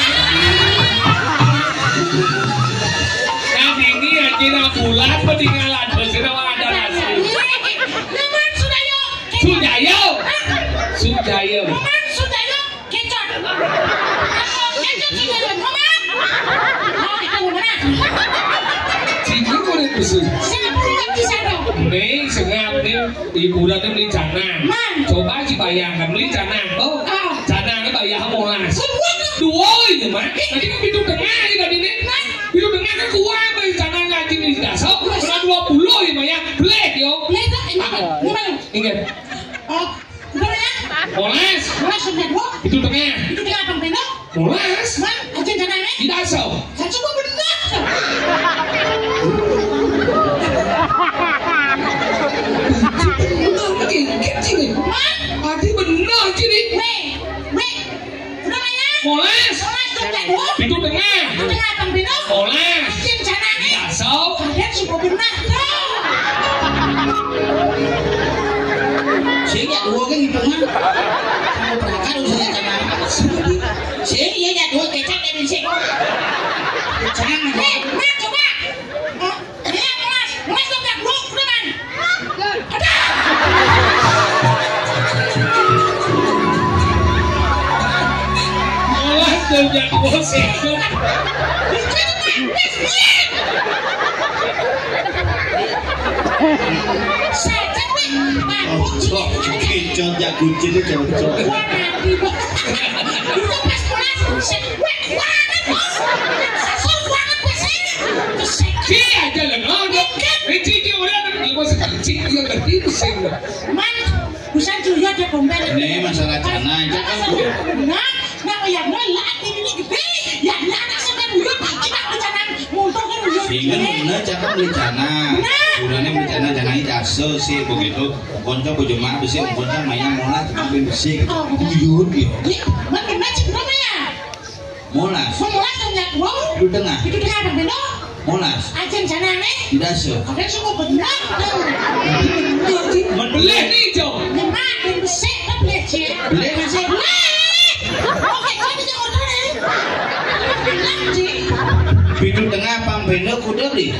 Nah, ini ya kira bulan ketinggalan. Terus kita ada nasi. Iya, iya. Nama sudah yuk. Sujayo. Hah? Sujayo. Nama sudah yuk. Kecot. Apa kecot sih, kecot? Ngomong. Mau kita mau mana? Sini boleh kusut. Siapa yang bisa dong? Nih, sengap nih. Hiburan nih beli canang. Man. Coba dibayangkan beli canang. Oh, ah. Canang ini bayar molas. Semua tuh. Dua ini, Mak. Tadi kan pintu tengah ini tadi nih. Nah. Pintu tengah kan kuat beli canang ngaji di dasar. Terus? Pernah dua puluh ya, Mak ya. Beleh, yo. Beleh, tak? Ini, ah, ini mana? Ingat. Oh. Udah ya? Moles. Moles sudah dua. Itu tengah. Itu tengah apa benar? Moles. Man, aja jangan eh. Tidak so. Saya coba benar. Benar, kecil, kecil. Man. Adi benar, kecil. Weh, weh. Udah ya? Moles. Moles sudah dua. Itu tengah. Itu tengah apa benar? Moles. Aja jangan eh. Tidak so. Kalian sudah benar. Sing ya dua kan hitungan. Mau berangkat usahanya sama. Sing ya ya dua kecap ya bisa. Jangan. Eh, Mak, coba. Oh, iya, Mas. Mas, coba dua, udah, Man. Ada. Mas, coba dua, sing. Itu, Mas. Iya. Cocok, kecot ya kucing itu cocok. Wah, nanti, Bos. Itu pas kelas, sek-, weh, banget, Bos. Sasar banget, Bos, ini. Terus saya Ci aja lah, no, no. Ini Ci, Ci, udah, ini Bos, Ci, dia ngerti, pusing. Man, busan tuh ya, dia gombal. Ini masalah canang, itu kan. Nah, nah, ya, no, lah, ini gede. Ya, ya, anak sampai buyut, kita ke canang, muntah kan buyut. Sehingga bener cakep beli canang. Bener. Bulannya beli canang, canang itu asal sih begitu. Konco bojo mak besi, konco mayang molas, mampir besi. Oh, bener. Buyut, ya. Iya, Man, bener sih, berapa ya? Molas. Molas, yang lihat, wow. Itu tengah. Itu tengah, apa, bener? Molas. Ajen sana, nih. Tidak sih. Kalian semua bener. Bener sih. Bener nih, Jo. Nyemak, yang besi, kan besi. Beli masih. Beli. Oke, kau bisa order, nih. Bener sih. Pena kuda beli.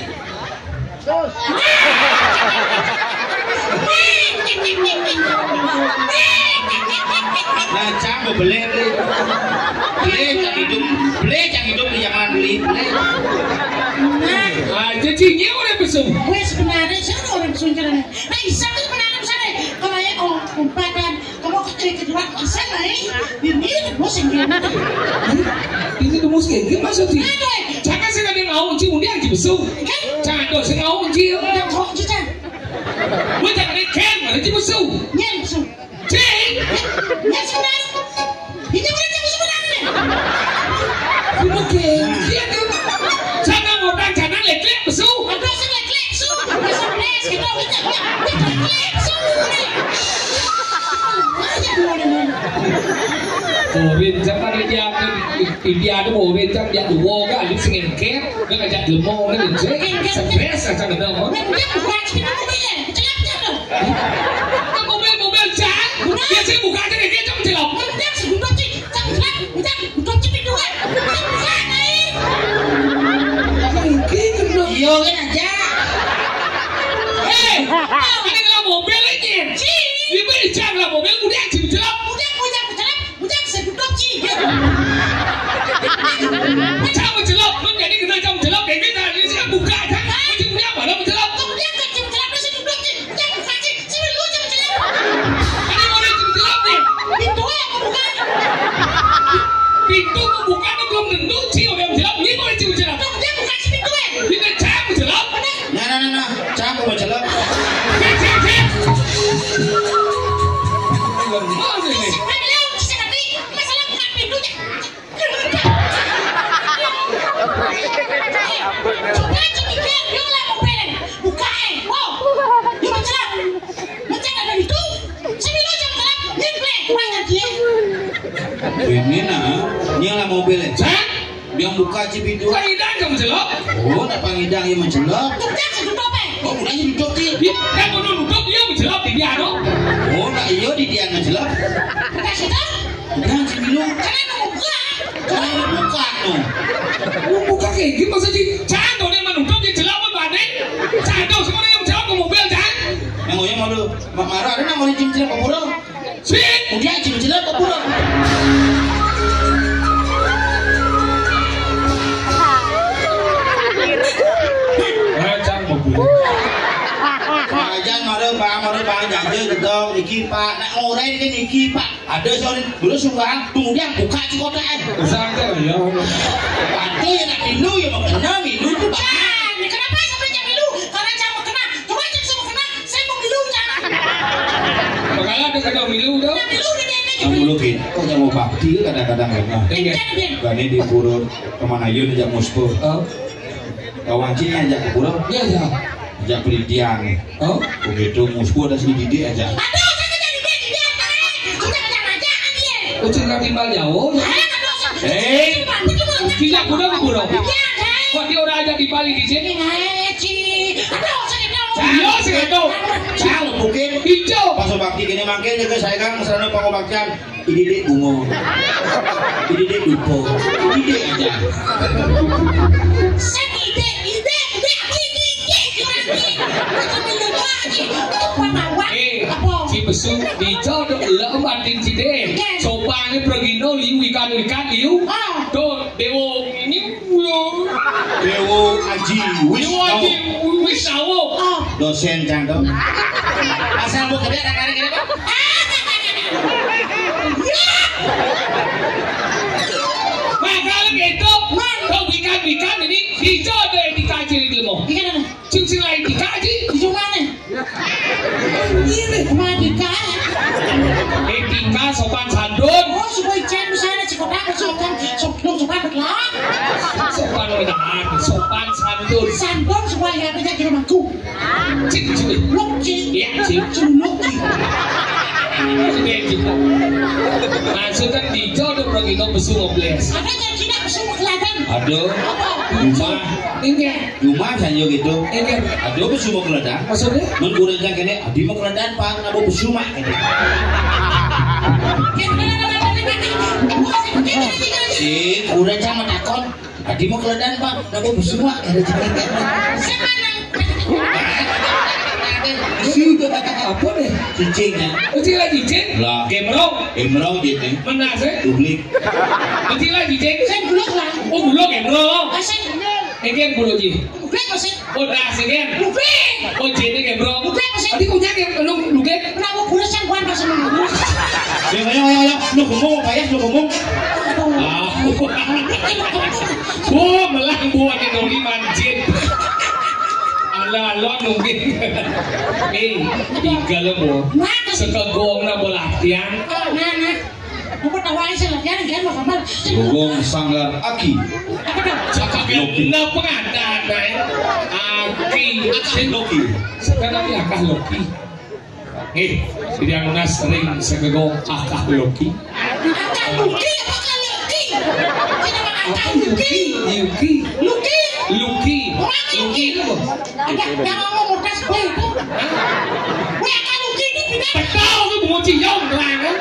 Nah, cang beli beli. Beli cang hidup, beli cang hidup di zaman beli beli. Nah, jadi dia orang besar. Wes benar, saya orang besar. Nah, isang itu benar besar. Kalau ya kalau umpatan, kalau kecil kedua, isang lah ini. Ini itu bos yang dia. Ini tuh musuh ya, dia maksud sih. Aduh, eh. Jangan sih ada yang ngau, cing, dia aja besar. Kan? Jangan tuh, sih ngau, cing. Yang kok kita. Wis tak mikir, mari ci mesu. Nyen mesu. Cing. Nyen sebenarnya. Ini udah ci mesu benar nih. Oke, iya tuh. Sana ngutang, sana leklek mesu. Aduh, sing leklek mesu. Mesu les, gitu, gitu, gitu, leklek mesu. Aja dulu nih. Tuh, Rin, jangan dia, dia ada mau Rin, jangan dia dua, kan, dia sing engker. Dia ngajak demo, kan, dia stres, stres, stres, stres. Mending buka aja pintu mobilnya, celap, celap, loh. Kan mobil, mobil, Cang. Bener. Dia sih buka aja, dia, dia, dia, celap. Mending si Gundul, Cing. Cang, celap, Cang, Gundul, Cing, pintu, kan. Cang, buka, Cing. Iya, kan, aja. Eh, ada dalam mobil, aja. Cing. Dia beli Cang dalam mobil, kemudian Cing celap. Kemudian, kemudian, celap. Bujang sedudup, Ci. Macam mencelok, menjadi kena macam mencelok, kayak gitu, ini sih buka aja. Macam dia apa, mencelok? Kemudian kan Ci mencelok, terus sedudup, Ci. Bujang buka, Ci. Sini lu, Ci, mencelok. Ada orang Ci mencelok, nih. Pintu yang buka. Pintu membuka, belum tentu, Ci, orang mencelok. Ini boleh Ci mencelok. Kemudian buka, Ci, pintu, eh. Kita cak mencelok. Mana? Nah, nah, nah, nah. Cak mencelok. Cek, cek, cek. Mana ini? Mana lu, Ci, ngerti? Masalah buka pintunya. Coba aja mikir, dia lah mau belen. Buka, eh. Oh. Dia mencelak. Mencelak ada itu. Sini lu aja mencelak. Dia plek. Kurang aja. Ini nah, ini lah mau belen. Hah? Dia buka aja pintu. Pangidang kamu celok? Oh, nak pangidang yang mencelok. Tuh, dia sedudup, eh. Oh, udah aja duduk, Ci. Dia kan mau duduk, dia mencelok di dia, no? Oh, nak iya di dia mencelok. Udah situ? Udah, Ci, dulu. Karena mau buka. Jangan buka, no. Mau buka kayak gimana sih? Jangan dong, dia mau duduk, dia celok apa, Bade? Jangan dong, semua yang celok ke mobil, jangan. Yang mau, yang mau dulu. Mak marah, ada nang mau dicicil ke burung. Sik, udah, cicil ke burung. Macam mobil. Ajan marah, Bang, marah, Bang, jaga gitu. Niki, Pak, nak orang ini niki, Pak. Ada sore dulu sungguhan, kemudian buka ci kotak, eh. Santai ya. Patuh ya nak milu ya mau kena milu tuh, Pak. Nah, kenapa sampai cak milu? Karena cak mau kena. Coba cak sama kena, saya mau milu, cak. Makanya ada kena milu dah. Nah, milu udah deh, Kamu lu gitu. Kok yang mau bakti kadang-kadang ya. Nah. Iya. Enggak, Din. Bani di purun kemana yun aja muspur. Oh. Kawan cini aja ke purun. Iya, iya. Aja perintian. Oh. Begitu muspur ada sini didik aja. Aduh, saya jadi dia, dia, dia. Sudah ada aja, dia. Ucil lagi mal jauh. Eh, aduh, saya Eh, tidak guna ke purun. Iya, saya. Kok dia orang aja di Bali di sini? Ngaji. Aduh, saya tahu. Iya, saya tahu. Cang, mungkin Hijau. Pas bakti gini makin jaga saya kan, misalnya pangobaktian. Ini dek bungo. Ini dek dupo. Ini dek aja. Sing ide, ide, ide, ide, ide, ide, ide, ide, ide, ide, ide, ide, Eh, apa? Si besu, dijo do lo matin si dek. Iya. Sopane pragino liu ikan ikan liu. Ah. Do dewo ini. Dewo Aji Wis Dewo Aji Wis Tawo. Ah. Dosen cang to. Asal mau kerja tak kari kira. Makanya gitu, kau bikan-bikan ini hijau ada etika aja di ilmu. Bikin apa? Cing sing lain etika aja. Hijau mana? Ini Madika. Etika sopan santun. Oh, supaya cek misalnya cikotak sopan, sopan, sopan lah. Sopan benar, sopan santun. Santun supaya ada di rumahku. Cik, cik. Luk, cik. Iya, cik. Cik, luk, cik. Oke, cik. Maksudnya di jodoh pergi ke besu ngobles. Ada janji nak besu mau kelihatan. Aduh. Apa? Rumah. Enggak. Cuma sanyo gitu. Enggak. Aduh, apa semua keledak? Maksudnya? Men kurang kan kene, adi mau keledak, Pak, nabo besumak gitu. Si kurang sama takon. Tadi mau keledan, Pak. Nggak mau semua. Ada cerita. Saya mana? Sudah kata apa deh? Cicing ya. Cicing lah cicing. Lah. Gemrong. Gemrong gitu. Mana sih? Publik. Cicing lah cicing. Saya belum lah. Oh, belum gemrong. Asik. Ini yang belum ji. Publik masih. Oh, dah sih kan. Publik. Oh, jadi gemrong. Publik masih. Tadi punya yang lu lu kan. Kenapa gue sih gua masih menunggu? Ya, ya, ya, ya. Lu ngomong apa ya? Lu ngomong. Ah. Gua melang buat yang doli manjit. Ala alon mungkin. Eh, tiga lo mo. Sekegong na bola tiang. Nah, nah. Apa tahu aja lah, jangan, jangan mau gambar. Gogong Sanggar Aki. Apa tuh? Cakak yang benar pengadaan, eh. Aki. Aki Loki. Sekarang ya Akah Loki. Eh, jadi anu na sering sekegong Akah Loki. Akah Loki apa Akah Loki? Kenapa Akah Loki? Yuki. Loki. Luki. Orang Loki. Luki itu. Ada yang ngomong bekas gue itu. Gue akan Loki ini pindah. Betul tuh bungo ciyong terang kan.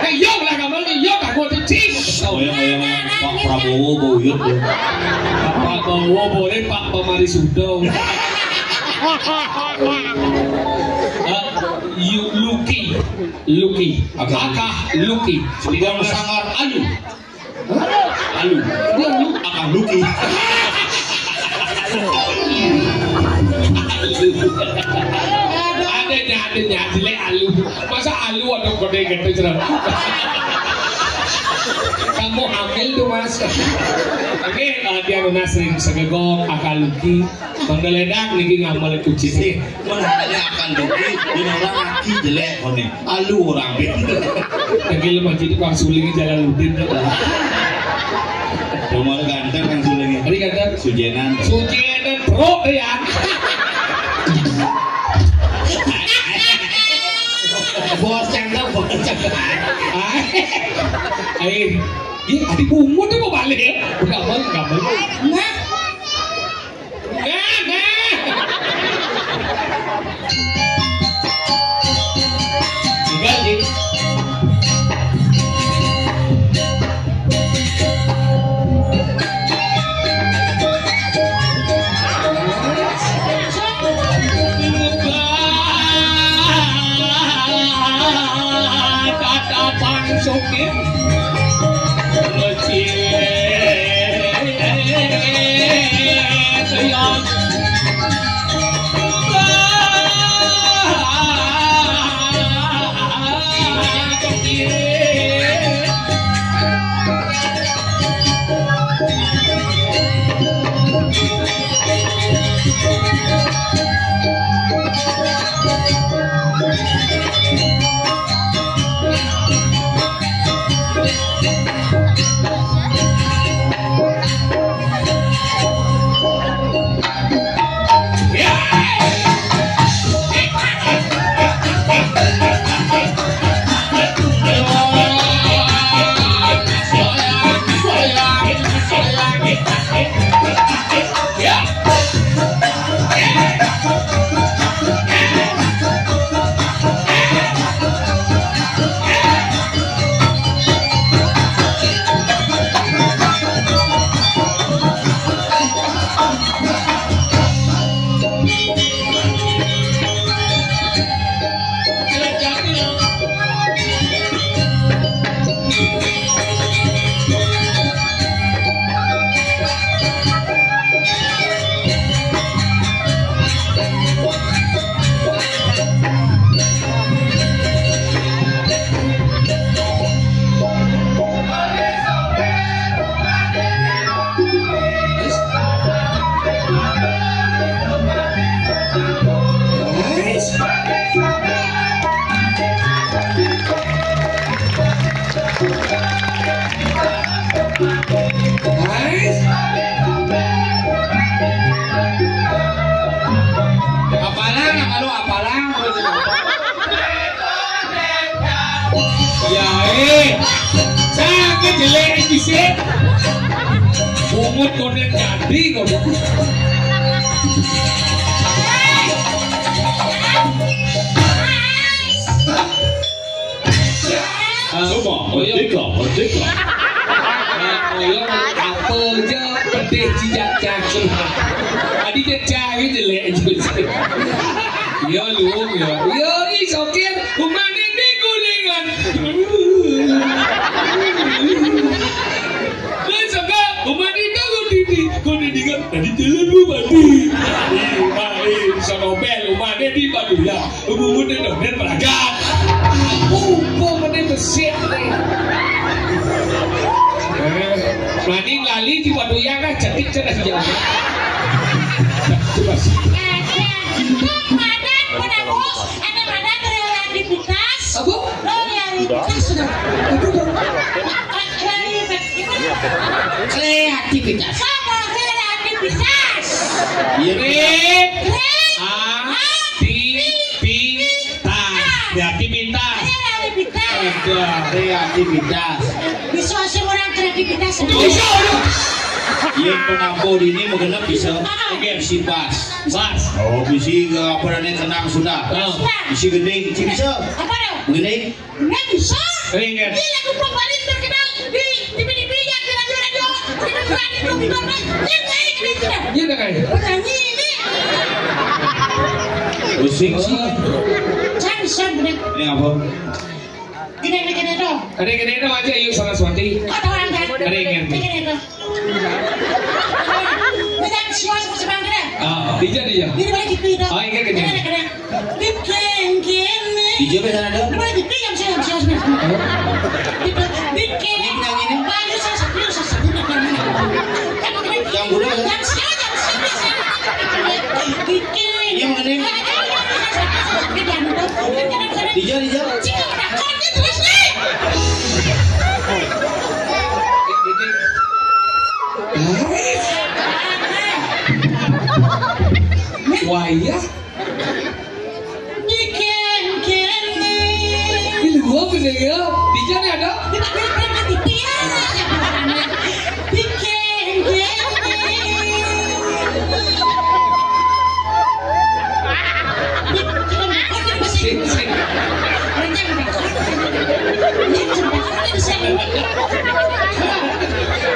Eh, yong lah kamu nih, yong tak gua cicing. Oh ya, oh ya, Pak Prabowo, Bu Uyut tuh. Pak Prabowo boleh, Pak Pamari Sudo. Eh, Yu- Luki, Luki, Akah. Akah Luki. Sedang sangar ayu. Alu. Dia alu. Akah Luki. Adanya, adanya, jelek alu. Masa alu ada kode gitu, cerah. Kamu hamil tuh, Mas. Oke, eh, dia lunas ring segegok, Akah Luki. Bang Daledak niki ngamel kucing. Sih, menaranya Akah Luki, ini orang aki jelek kone. Alu orang be. Tegel masjid Pak Suling Jalaluddin. Rumah ganteng kan Suling. Tadi kata Sujenan. Sujenan pro ya. Bos cangkem, bos cangkem. Air. Ih, adik bungut apa balik ya? Enggak mau, enggak mau. Nah. Nah, nah. Tinggal di. Tata pang sukir. Apalang, apa lu apalang? Ya, eh. Cakep jelek iki sih. Bungut konek jadi kok. Coba, merdeka, merdeka. Ayo, apa aja pedih cicak cakep. Adi cecah gitu lek. Yo lu yo. Yo i sokir, umane di gulingan. Wis, Kak, umane di gulingan. Tadi jalan lu mati. Main sama bel, umane di Batu ya. Umune donen pelajar. Upo mene besik ne. Eh, mani lali di Batu ya kan cetik cedas jauh. Coba sih. Kok madan pada bos, ada madan kreativitas. Apa? Kreativitas sudah. Apa dong? Kreativitas. Kreativitas. Sama kreativitas. Iya. Kre- Kreativitas. Kreativitas. Kreativitas. Ada. Kreativitas. Bisa sih orang kreativitas. Bisa, udah. Yang penampo ini menggenep bisa. Ah. Oke, si bas. Bas. Oh, bisi apa namanya tenang sudah. Oh. Bisi gending, si bisa. Apa dong? Gending. Nggak bisa. Ringan. Iya, aku pembalin terkenal di T V-T V yang di radio-radio, di radio, di radio, yang baik gitu. Iya, udah kayak. Penyanyi ini. Pusing sih. Saya bisa bener. Ini apa? Gini, gini, gini dong. Ada gini dong aja, yuk, Saraswati. Kata orang kan? Ada yang ngerti. Gini, gini dong. Ini kan siwas sama sebangkira. Ah, dija, dija. Ini balik gitu, gitu. Ah, iya, iya. Gini, gini. Bikin gini. Dija biasa ada? Ini balik gitu, yang siwas, siwas, siwas. Gitu. Bikin. Ini penyanyi ini? Bayu, saya sepi, saya sepi, saya sepi. Yang muda, ya? Yang siapa, yang siapa, saya sepi. Bikin. Yang mana? Dija, dija. Wayah. Ini gua bener ya. Dija nih ada. Sing, sing.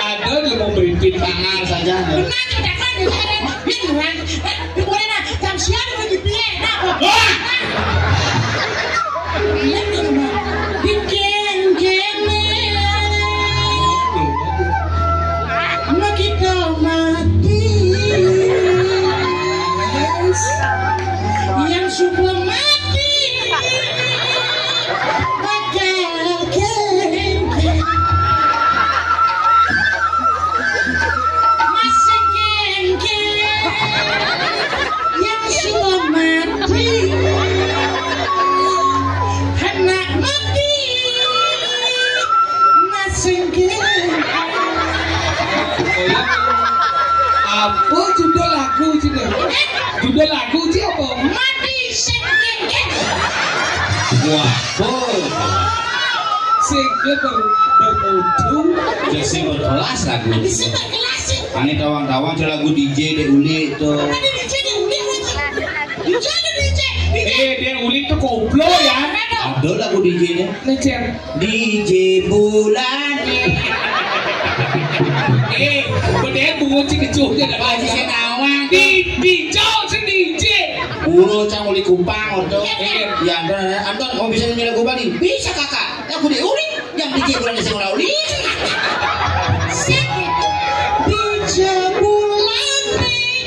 Ada lu mau beripin tangan saja. Wah! Bikin gini. Mau kita mati. Yang sudah mati bakal kengkeng. Masih kengkeng. Yang sudah mati anak mati. Masih kengkeng. Apa judul lagu sini? Judul lagu sih apa? Mati sing kengkeng. Wah, betul. Sing ber, bermutu. Ya, sing berkelas lagu. Sing berkelas sih. Ane tawang-tawang aja lagu D J Dek Uli tuh. Tadi D J Dek Uli, D J, D J. Eh, Dek Uli tuh koplo ya. Ada lagu D J-nya. Lecet. D J Bulan. Eh, bener bungut si kecuhnya dah. Pak Haji Senawang. Di, di jauh si D J. Ulo cang uli kumpang, ordo. Iya. Ya, Anton, Anton, kamu bisa nyanyi lagu Bali? Bisa, Kakak. Lagu di uli, yang D J Bulan di sekolah uli. Sip. D J Bulan.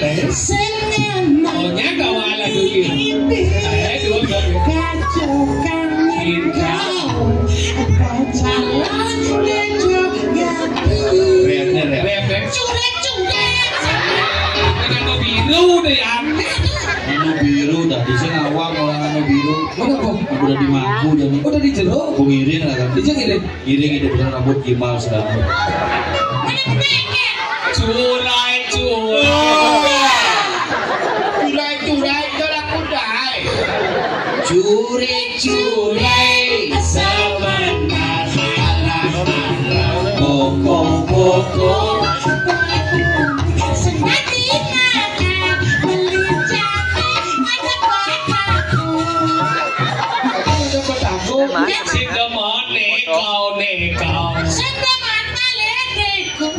Eh? Sing enak. Oh, nyata malah dulu. Eh, dua, dua, dua. Kacau kami kau. Pacaran dia juga. Rap, rap, rap. Rap, rap. Curek, curek. Kena no biru deh ya. Anu biru dah, di sini awak orang anu biru. Mana kok? Udah dimangku jadi. Udah di jero. Pengiring lah kan. Di jero. Ngiring itu bukan rambut gimbal sedang. Curai, curai. Curai, curai, jalan kudai. Curai, curai, sebentar. Boko, boko. Sempati makan, beli jahe, ada pataku. Ada pataku. Sing demen neko, neko. Sing demen balik neko.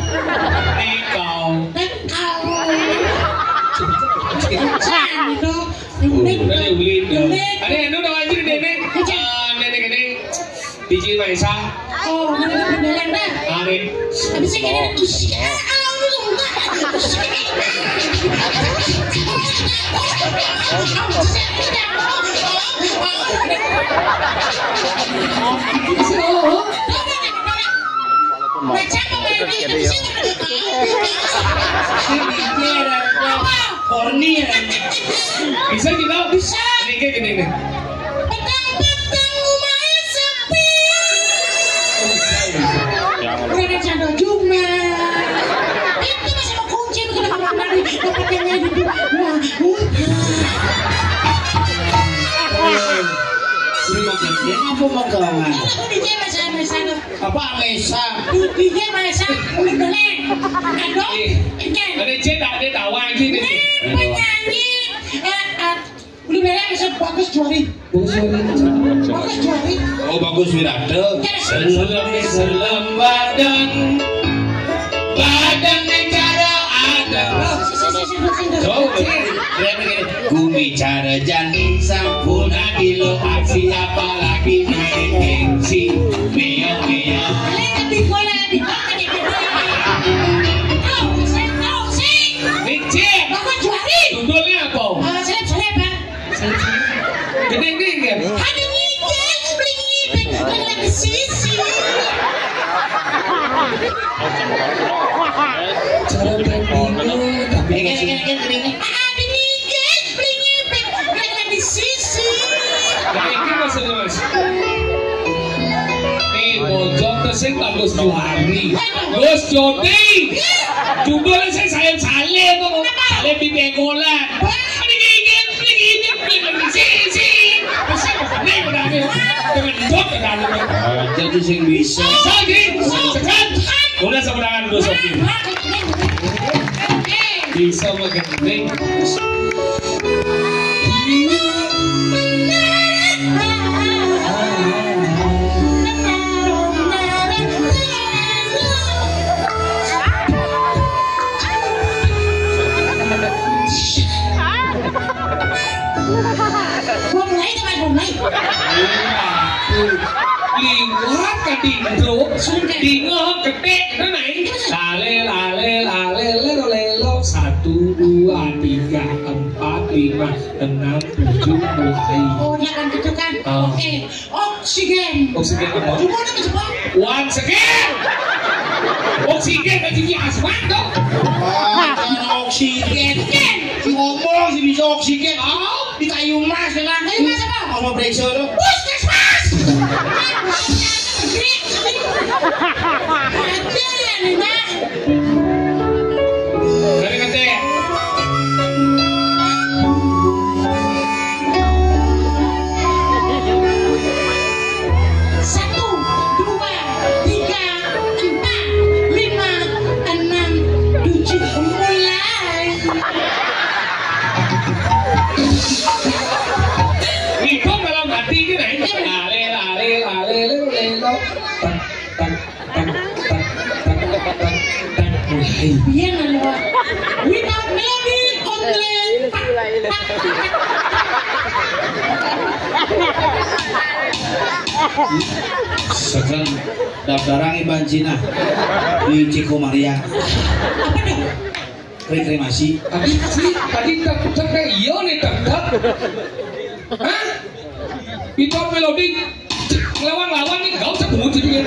Esa. Oh, ini kan beneran dah. Amin. Habis ini kan, Horny ya. Bisa kita? Bisa. Ini kayak gini nih. Petang-petang rumahnya sepi. Oh, bisa, bisa. Udah ada canda cuma. Itu masih mau kunci begitu kalau kemarin. Dapat yang lain itu. Wah, udah. Terima kasih. Apa mau kawan? Aku di sana, sana, sana. Apa Amesa? Di, di dia Amesa, udah boleh. Aduh, Ih, ikan. Ada cek tak ada tawa lagi nih. Nih, penyanyi. Eh, eh, udah boleh Amesa Bagus Juari. Bagus Juari. Bagus Juari. Oh, Bagus Wirata. Ya. Selem, selem badan. Badan negara ada. Sini, sini, sini, sini. Coba. Keren, keren. Ku bicara janji sampun ati lo aksi apalagi main gengsi. Meo, meo. Boleh tapi boleh dipakai gitu. Tahu, saya tahu sih. Licin. Bapak Juari. Judulnya apa? Eh, seleb, seleb, Pak. Seleb, seleb. Gede, gede, gede. Ada ngigit, beli ngibit. Lagi sisi. Cara tapi. Gede, gede, gede, gede. Ada ngigit, beli ngibit. Lagi sisi. Nah, ini maksudnya, Mas. Nih, bojong tuh sing Bagus Juari. Gus Jodi. Judulnya sing Salim Salim tuh. Salim di Bengkolan. Ini gigit, ini gigit, ini sisi. Terus saya makan nih, udah nih. Dengan dot, udah nih. Ah, jadi sing bisa. Lagi, sekat. Udah seberangan, udah sopi. Bisa makan nih. Gua mulai, teman, gua mulai. Liwat ka dingkluk, dingeh ketik, itu naik. Lale, lale, lale, lelo, lelo. Satu, dua, tiga, empat, lima, enam, tujuh, mulai. Oh, jangan gitu kan. Oh. Oke. Oksigen. Oksigen apa? Cuma ada kejebak. Once again. Oksigen kan jadi asmat dong. Ah, jangan oksigen. Oksigen. Si ngomong sih bisa oksigen. Oh. Di kayu emas kan? Kayu emas apa? Sama periksa tuh. Puskesmas. Ajar ya, Nina. Dari ngetik. Satu, dua, tiga, empat, lima, enam, tujuh, mulai. Ngitung dalam hati gitu ya. Lale, lale, lale, lale, lale. Tak, tak, tak, tak, tak, tak, tak, tak. Mulai. Iya, nggak lupa. Without melody, only tak, tak, tak, tak. Sekarang daftaran Iban Cina di Ciko Maria. Apa tuh? Reklamasi. Tadi, tadi, tadi tak, tak, tak, iya nih, tak, tak. Hah? Itu melodi ngelawan-lawan nih, gak usah bungut gitu ya.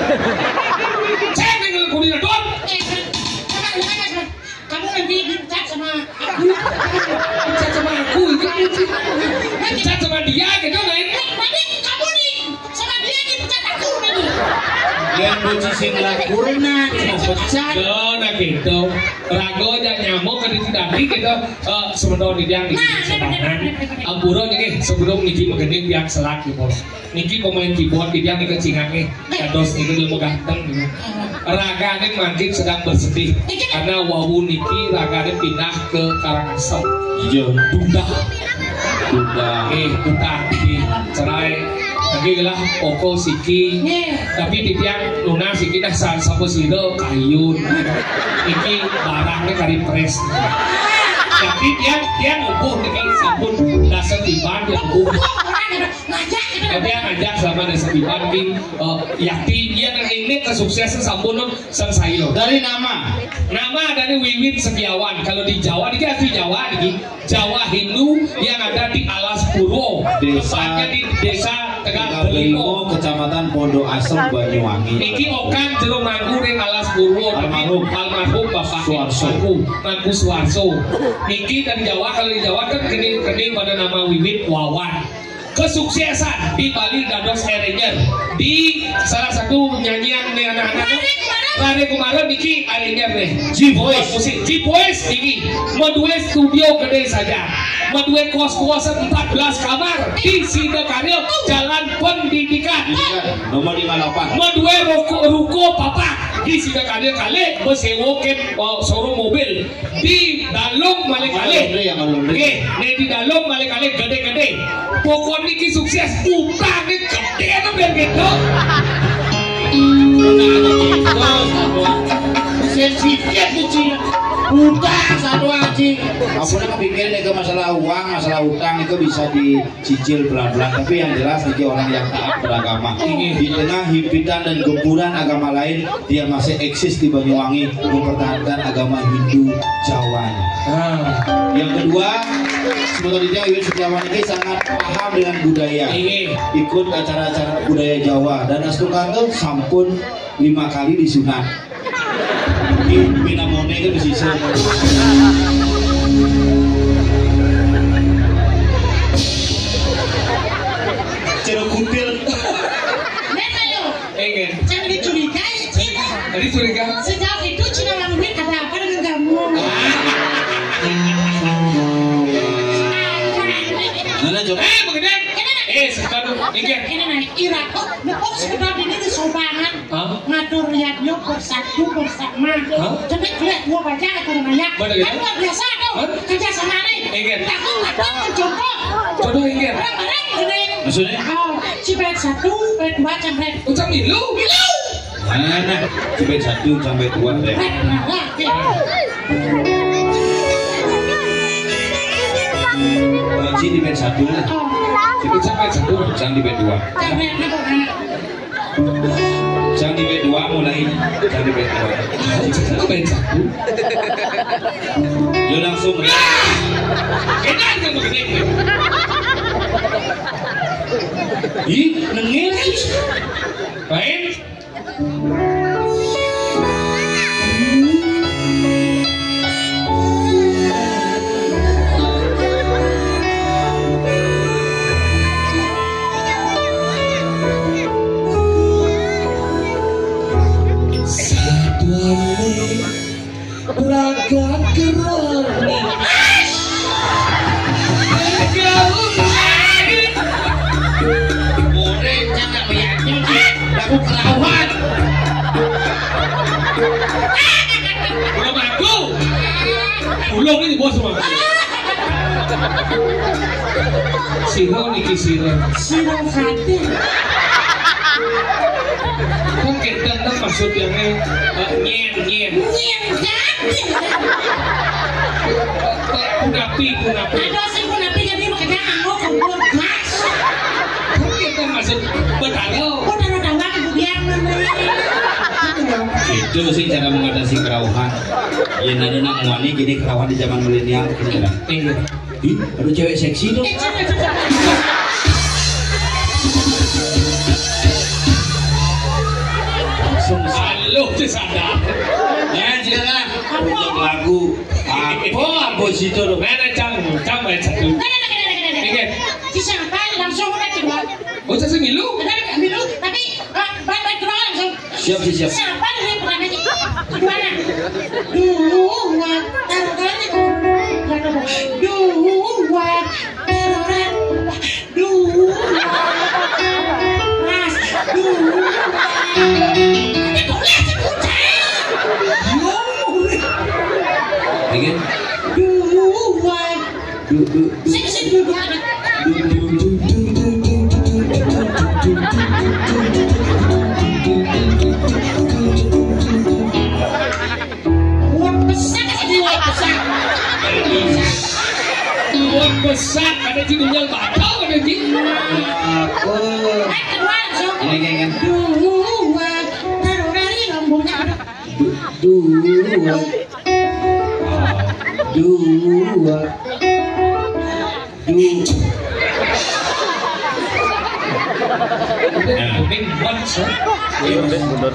Cek nih, kalau kudu nyedot. Eh, Mas, Mas, Mas, Mas. Kamu nanti dipecat sama aku. Pecat sama aku, itu kunci. Pecat sama dia gitu, lain. Eh, nanti kamu nih, sama dia dipecat aku nanti. Yang kunci sing lakurna, mau pecat. Yo, nah gitu. Raga aja nyamuk kan itu tadi gitu. Eh, sementara di yang di Nah, serangan. Ampura niki sebelum niki magending tiang selak niki, Bos. Niki pemain keyboard tiang niki cingak nih. Dados niki ilmu ganteng gitu. Ragane mangkin sedang bersedih karena wawu niki ragane pindah ke Karangasem. Iya. Dudah. Dudah. Eh, dudah. Nggih, cerai. Nggih lah, pokok siki. Nggih. Tapi titiang nunas iki dah sa-, sapa sira kayun. Iki barangnya kari pres. Tapi tiang, tiang empuh niki sampun dasa tiban, tiang empuh. Ngajak gitu. Tapi tiang ngajak sama dasa tiban di, eh, yakti, ya, nang ini kesuksesan sampun, no, sang sayur. Dari nama? Nama dari Wiwit Setiawan. Kalau di Jawa, niki asli Jawa niki. Jawa Hindu yang ada di Alas Purwo. Desa, tepatnya di Desa Tegal Tegal Delimo, Delimo, Kecamatan Pondok Asem, Banyuwangi. Niki okan jero mangku ring Alas Purwo. Almarhum. Almarhum Bapak Suwarso. Mangku, Mangku Suwarso. Niki dari Jawa, kalau di Jawa kan kene, kene pada nama Wiwit Wawan. Kesuksesan di Bali dados arranger di salah satu nyanyian nih anak-anak. Rare Kumara. Rare Kumara niki arranger nih. G Boys. Musik G Boys niki. Maduwe studio gede saja. Maduwe kos-kosan empat belas kamar di Sidakarya, Jalan Pendidikan. Nomor lima delapan. Maduwe ruko, ruko papat di Sidakarya kalih, masewa ket, eh, showroom mobil. Di dalem malih kalih. Nggih, nek di dalem malih kalih gede-gede. Pokok niki sukses, utange gede nang ben gitu. Sensitif kecil. Utang satu aja. Apa nek kepikir nek masalah uang, masalah utang itu bisa di cicil pelan-pelan, tapi yang jelas niki orang yang taat beragama. Inggih. Di tengah himpitan dan gempuran agama lain, dia masih eksis di Banyuwangi mempertahankan agama Hindu Jawanya. Ah. Yang kedua, sebenarnya Wiwit Setiawan ini sangat paham dengan budaya. Inggih. Ikut acara-acara budaya Jawa dan Astukanto sampun lima kali disunat. Iki pinamone kan wis iso. Jero kutil. Nena yo. Enggak. Jangan dicurigai, Cina. Tadi curiga. Sejauh itu Cina Langwit ada apa dengan kamu? Nana coba. Eh, begini. Ini, ini. Eh, sekarang. Ini, ini, ini. Ira, kok, kok sekedar ini disobangan? Hah? Ngatur lihat yuk bersatu bersama. Hah? Cepet lihat gua baca atur maya. Mana gitu? Kan luar biasa tuh. Hah? Kerja sama nih. Inggih. Aku ngatur jodoh. Jodoh inggih. Bareng-bareng ini. Maksudnya? Oh, cipet satu, pet dua, cempret. Ucap milu. Milu. Mana? Cipet satu sampai dua deh. Pet, nah, lah, ya. Kunci di bed satu lah. Oh. Cipet sampai satu, sang di bed dua. Cempret, nah, nah. Sang di bed dua mulai, sang di bed dua. Sang di bed satu. Yo langsung. Enak kan begini. Ih, nengil. Main. Satuan berangkat kerana. Orang jangan meyakini aku kerawan. Belum aku. Belum ini bos, Bang. Sira niki sira. Sira hati. Kan kita ndak maksud yang, eh, nyen, nyen. Nyen hati. Punapi, punapi. Ada sing punapi jadi makanya anggo kompor gas. Kan kita maksud Betaro. Betaro tambah kemudian. Itu sih cara mengatasi kerauhan. Ya, nana nak muani gini kerauhan di zaman milenial, gitu kan. Iya. Ih, ada cewek seksi tuh. Langsung. Halo, sadar. Ya, silakan. Untuk lagu apa, apa sih itu, loh? Mana, Cang? Cang, baca satu. Oke. Siapa langsung, kan, coba? Oh, saya milu. Ada milu, tapi, eh, baik, baik, coba langsung. Siap, siap, siap. Siapa nih pertamanya? Gimana? Dua, taruh tangannya. Dua, taruh tangannya. Dua, ras, dua. Ini kok lihat sih bocah? Dua. Dua. Sini, sini, dua, dua. Wah, besar, wah, besar. Besar ada di dunia, batal ada di. Aku. Ini kayak kan. Dua. Taruh dari lambungnya. Du-, dua. Dua. Du-, Nah. Big one, sir. Iya, bener.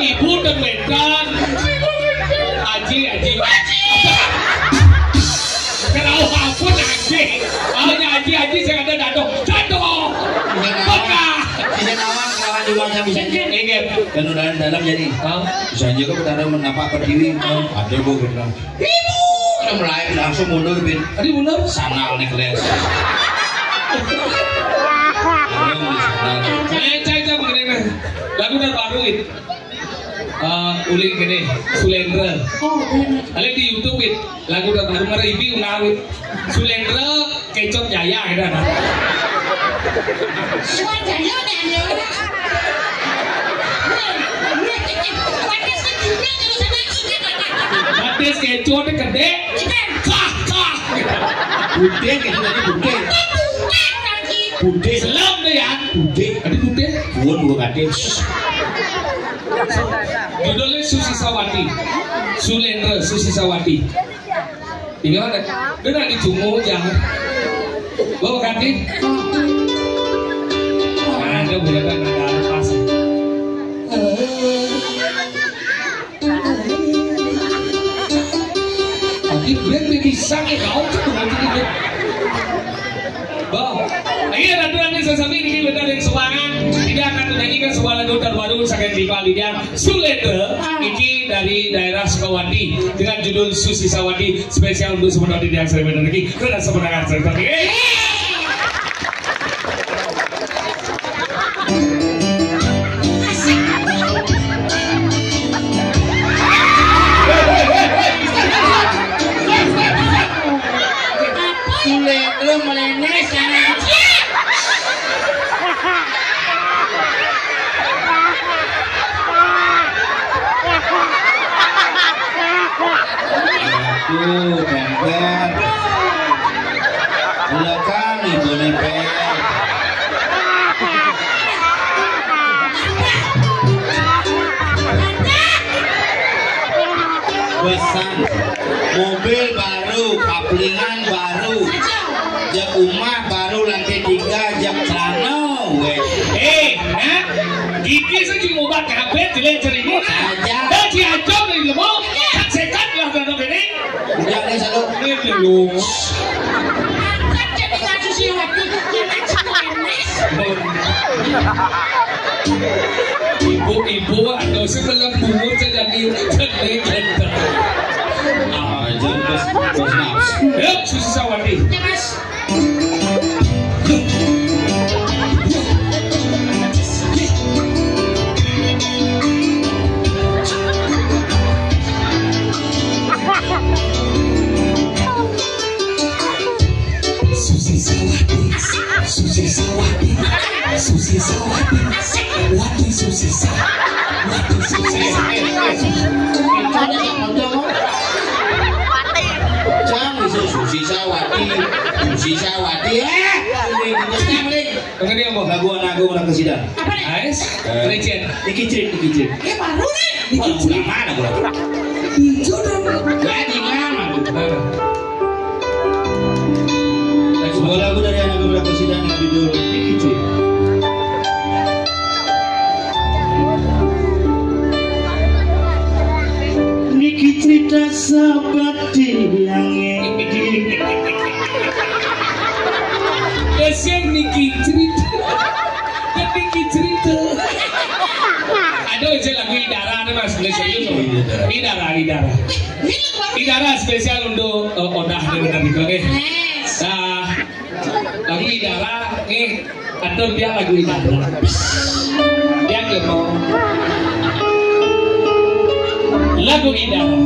Ibu dan Medan. Aji, aji. Kenapa ampun, aji? Aji, aji, aji, saya ada dado. Dado. Peka. Bisa nawang, kawan di rumah saya bisa. Ingat. Kan udah dalam jadi. Hah? Bisa aja kok, kita ada menapa pertiwi. Hah? Ada, Bu, benar. Ibu, udah mulai langsung mundur, Bin. Tadi mundur? Sandal nih, keles. Ayo, di sana. Eh, cai, cai, begini, nah. Lagu udah baru, Win. Eh, uling gini, Sulendra. Oh, bener. Ada di YouTube, Win. Lagu udah baru, meribi, ungawit. Sulendra, Kecot Jaya, gitu, nah. Suan Jaya, nih, ada orang. Nih, nih, nih, nih. Panas kan juga, terus ada ikan. Batis Kecot, gede. Ikan. Kah, kah. Putih, gitu tadi, putih. Putih, putih. Putih. Selam tuh ya. Putih. Tadi putih. Bukan, bukan putih. Judulnya Susi Sawati. Sulendra Susi Sawati. Ini mana? Dia nak dicungul, jangan. Bawa ganti. Ada, boleh kan, ada pas. Tapi gue bisa kayak kau tuh, gitu. Bah, iya, ratu-ratu sesami ini, kita dari Semarang. Kita akan menyanyikan sebuah lagu terbaru saking Diva Lidia, Sulendra, ini dari daerah Sukawati, dengan judul Susi Sawati, spesial untuk semua di yang saya lagi. Kita semangat, saya lagi. Sule, lu melenes, jangan. Aduh, bengkak. Belakang ibu nempel. Pesan, mobil baru, kaplingan baru, jek umah baru, lantai tiga, jek celana, weh. Eh, nah, gigi sing diubah kabeh, dilek jerimu. Aja. Dah diajak dari lemo, tak sekat lah, kena kene. Udah, nih, satu. Ini dulu. Angkat jadi ngaji si Wati, ya, ngaji Wenes. Ibu-ibu atau sebelah bungut jadi, jadi ganteng. Ah, jangan bos, bos nafsu. Yuk, Susi Sawati. Ya, Mas. Susi Sawati, Susi Sawati, Susi Sawati, Wati Susi Sa-, Wati Susi Sa-, Jangan bisa Susi Sawati, Susi Sawati. Eh, ini kita nyamling. Kagak dia apa? Lagu anak gue orang kesidan. Apa nih? Ais, eh, Licin. Iki Crit, Iki Crit. Ya, baru nih. Iki Crit. Orang mana gua? Hijau dong. Jadi mana? Mana? Sebuah lagu dari anak gue orang kesidan yang judul Iki Crit. Niki cerita sahabat yang ini. Kasihan niki cerita. Niki cerita. Itu aja lagu Idara nih, Mas. Ini serius loh. Idara, Idara. Idara spesial untuk, eh, Odah nih, bener gitu, oke. Nah, lagu Idara nih, atur dia lagu Idara. Dia nggak mau. Lagu Idara.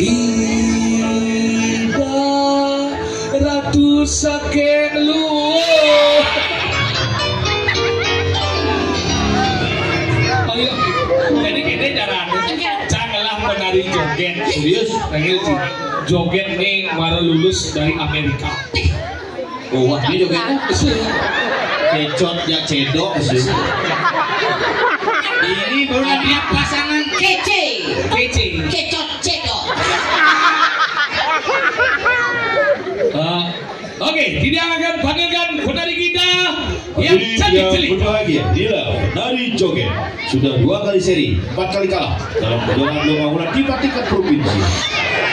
Ida Ratu Sakek Luo. Ayo, jadi kita jarang. Cangelah penari joget. Serius? Joget nih baru lulus dari Amerika. Oh, wah, ini juga ya. Kecot ya cedok sih. Ini baru namanya pasangan kece. Kece. Kecot cedok. Eh, oke, kita akan panggilkan penari kita yang Jadi cantik dia jelita. Berbahagia, dia penari joget. Sudah dua kali seri, empat kali kalah dalam kejuaraan lomba ular di tingkat provinsi.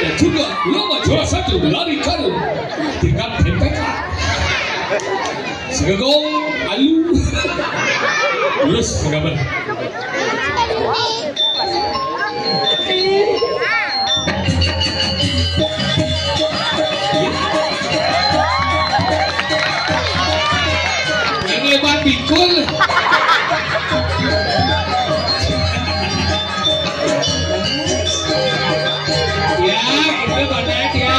Dan juga lomba juara satu lari karung tingkat M P K. Segegong alu. Lurus menggambar. Yang lebar pikul. Ya, kita banyak ya.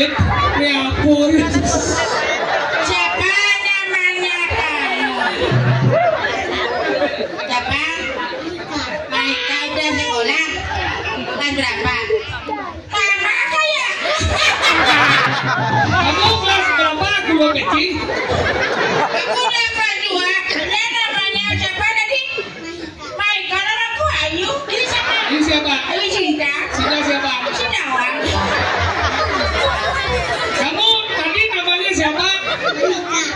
Ya ampun. Siapa namanya kamu? Siapa? Maika udah sekolah? Kelas berapa? Sama kayak. Kamu kelas berapa? Dua kecil. Aku udah kelas dua. Dia namanya siapa tadi? Maika, aku Ayu. Ini siapa? Ini siapa? Ayu Cinta. Cinta siapa? Cinta Wan. Kamu tadi namanya siapa?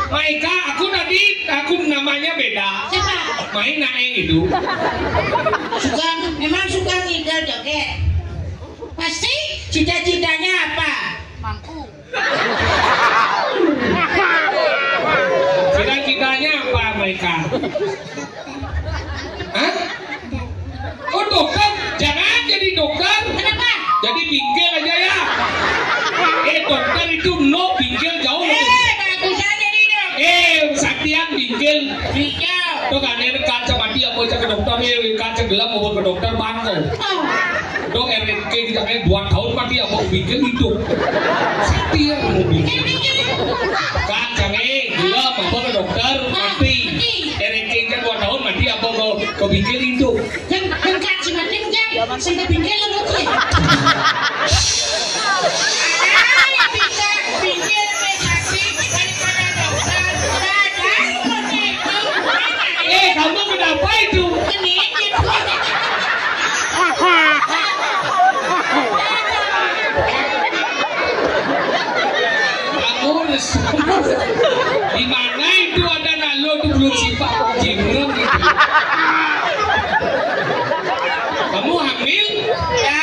Maika, aku tadi, aku namanya beda. Siapa? Main naeng itu. Suka, memang suka ngidel joget. Pasti cita-citanya apa? Mangku. Cita-citanya apa mereka? Hah? Oh, dokter? Jangan jadi dokter. Kenapa? Jadi bingkil aja ya. Eh, dokter itu no bingkil jauh. Eh, bagusan jadi dokter. Eh, saktian bingkil. Bingkil. Tuh kan, ini kaca mati apa, cek ke dokter, ya, kaca gelap mau ke dokter, bangkok. Oh. Dong, R N K kita kayak dua tahun mati apa, bingkil hidup. Saktian mau bingkil. Kacangnya gelap apa, ke dokter, mati. R N K kita dua tahun mati apa, ke, ke bingkil hidup. Yang, yang kaca mati, yang, sing ke bingkil, lu, tuh. Eh, kamu kenapa itu? Kamu res-, di mana itu ada anak lo tuh belum sipak, jimrung gitu. Kamu hamil? Ya,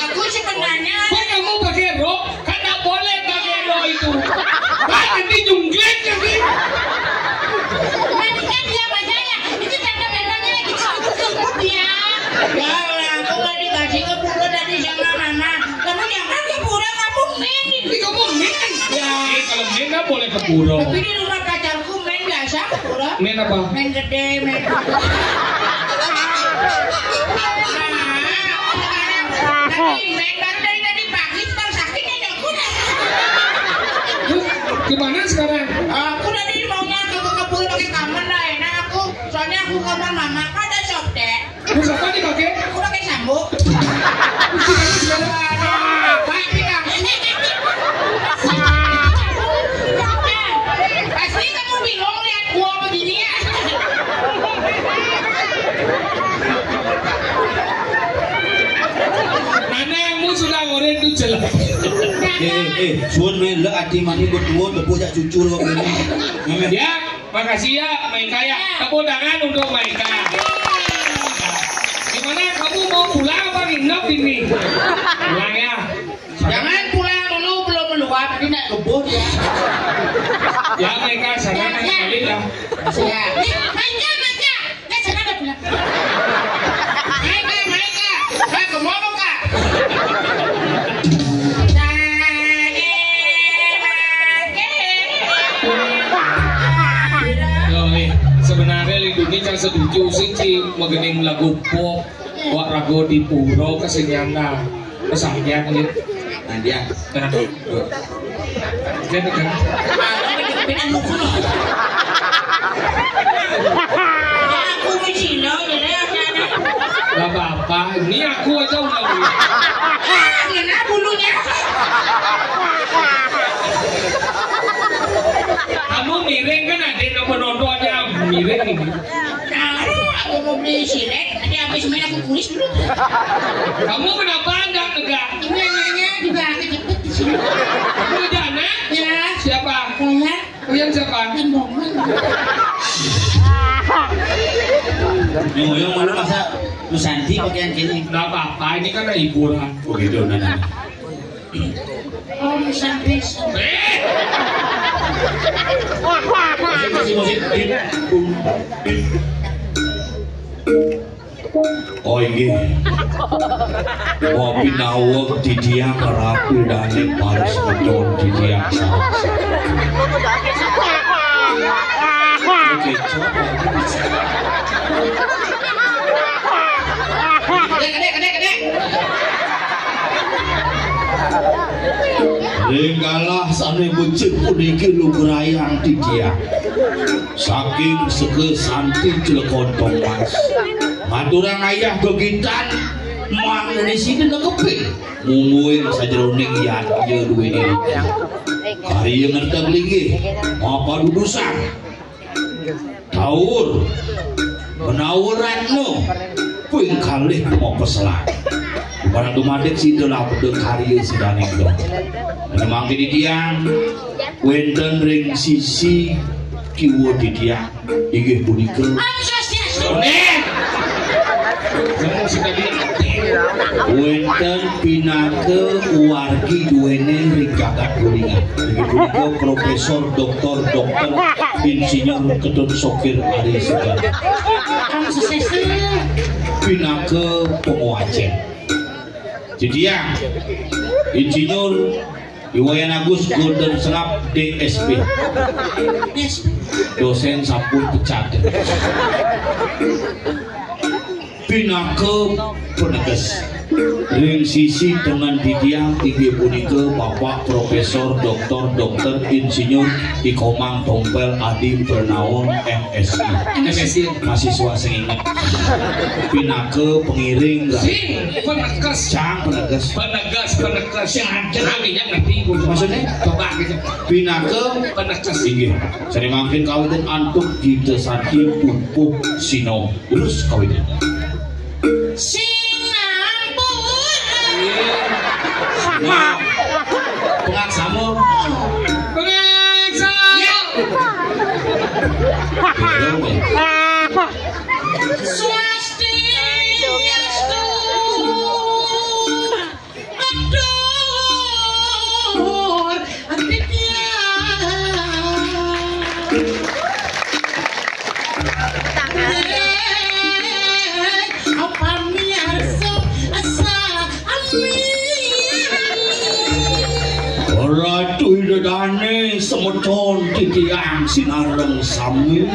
aku sebenarnya. Kok kamu pakai rok? Kan nggak boleh pakai rok itu. Kan nanti jungklik nanti. Nanti kan dia baca ya, itu cakep memangnya lagi sangkut-sangkut ya. Ya Allah, aku nggak dikasih ke pura tadi sama mama. Kamu jangan ke pura, kamu main. Ini kamu main? Ya. Eh, kalau main nggak boleh ke pura. Tapi di rumah pacarku main biasa ke pura. Main apa? Main gede, main. Nah, tapi main baru dari tadi pagi, kalau sakit ya nggak guna. Terus gimana sekarang? Aku tadi maunya ke, ke pura pakai kamar lah, enak aku. Soalnya aku kamar mama kan ada softtek. Terus apa dipakai? Aku pakai sambuk. Terus gimana, gimana? Apa, apa, apa? Pasti kamu bingung lihat gua begini ya. Mana yang mau sudah ngorek tuh jelek. Eh, eh, eh, suwun, men, lek adi mani betuwo, tepuk jak cucur kok ini. Ngamen. Ya, makasih ya, Maika ya. Tepuk tangan untuk Maika. Gimana, kamu mau pulang apa nginep ini? Pulang ya. Jangan pulang dulu, belum meluap, nanti nak gebur ya. Ya, Maika, sana kan sekali ya. Ya. Maika, Maika. Maika, Maika. Nah, kamu apa, Kak? Loh, eh, sebenarnya Lindungi kan setuju sih, Ci, megening lagu pop, wak rago di puro kesenyana. Kesayang, Lin. Nah, dia. Nah. Dia pegang. Aku mecina, jadi ada. Gak apa-apa, ini aku aja udah. Kena bulunya. Kamu miring kan, ada yang penontonnya miring ini. Tahu aku mau beli silet, nanti habis main aku kulis dulu. Kamu kenapa nggak tegak? Ini anaknya juga kejepit di sini. Kamu ada anak? Ya. Siapa? Saya. Kalian siapa? Yang bangun. Yang, yang mana masa Nusanti pakaian gini? Nggak apa-apa, ini kan hiburan. Oh gitu, nah, nah. Om Santi. Eh! Musik, musik, musik. Oh, inggih. Kopi naweg didiang rapi daning paris medon didiang sareng. Oke, coba. Kedek, kedek, kedek, kedek. Ring galah sané becik puniki lugrayang titiang. Saking Sega Santi Clekontong Mas. Ngaturang ayah gegitan mangdané sida nekeping. Mungguing sajeroning yadnya duwéné. Karya ngerteg linggih, mapadudusan. Taur, menawa ratna, ping kalih mapeselan. Barang dumadik sida labda karya sidaning dong. Mangkin titiang, wénten ring sisi kiwa titiang, inggih punika. Om Swastiastu. Nggih. Wénten pinaka wargi duwéné ring jagat Kuningan. Inggih punika Profesor Doktor Doktor Insinyur Ketut Sokir Ari Sugandi. Pinaka pangwacén. Titiang, Insinyur Iwayan Agus Golden Sengap D S P. Dosén sampun pecat. Pinaka peneges. Ring sisi tengen titiang inggih punika Bapak Profesor Doktor Doktor Insinyur I Komang Tompel Adi Pernawa M Si. M Si. Mahasiswa sing inget. Pinaka pengiring. Sing peneges. Cang peneges. Peneges, peneges. Sing aja. Artinya ngerti, Bu. Maksudnya? Coba gitu. Pinaka peneges. Inggih. Sané mangkin kawitin antuk Gita Santi pupuh sinom. Terus kawitin. Sinampura. Pengaksama. Pengaksama. Ya. Betul, ya. Swasti, astu. Atur, aditya. Apa miarsa asa ami. Ratu Ida Dané semeton titiang sinareng sami.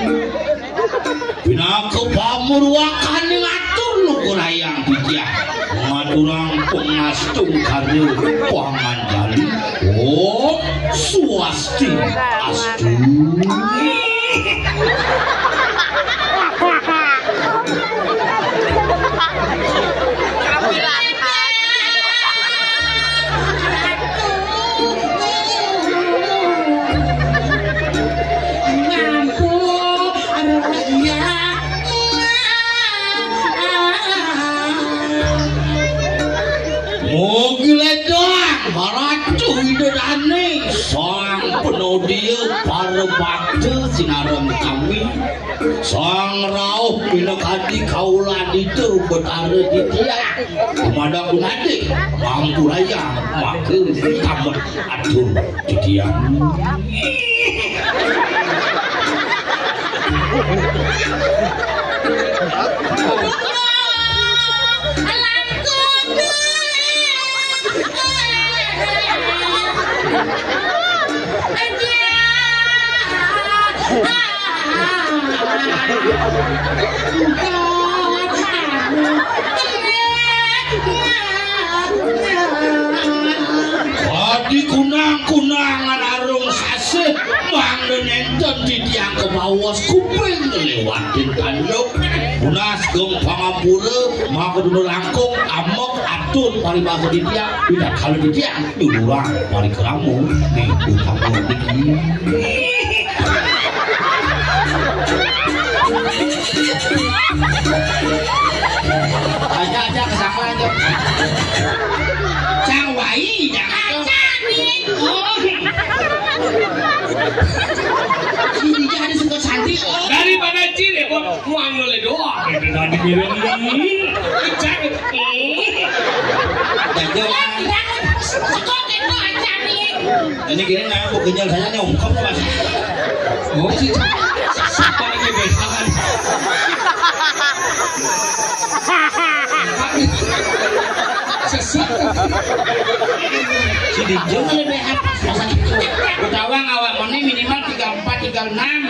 Pinaka pamurwakaning atur lugrayang titiang. Ngaturang pangastungkara panganjali. Om Swasti Astu. Mugi ledang, maratu Ida Dané, sang panodia para bakta sinareng kami, sang rauh pinakadi kaula dita Betara titiang, dumadak dumadik, ngampurayang, maka tamet atur titiang. Adi kunang-kunangan arung sasih, mangda nénten titiang kabaos kuping ngléwatin tanduk. Tunas geng pangampura, maka dunu langkung, amek atur paribasa titiang, pidak kala titiang, dudurang parikrama, ning utama niki. Aja, aja, kesama aja. Cang wai, jangan. Acan, nih. Oh. Ini jadi suka cantik. Oh. Daripada ciri, kok muang noleh doang. Itu tadi ngirim. Cang. Jago. Jangan. Suka gitu aja, nih. Ini gini, nah, aku kenyal saja nyongkok, Mas. Oh, si, siapa lagi besangan? Sesat. Si Dijung lebih apa? Masa gitu? Betawang awak meni minimal tiga empat, tiga enam.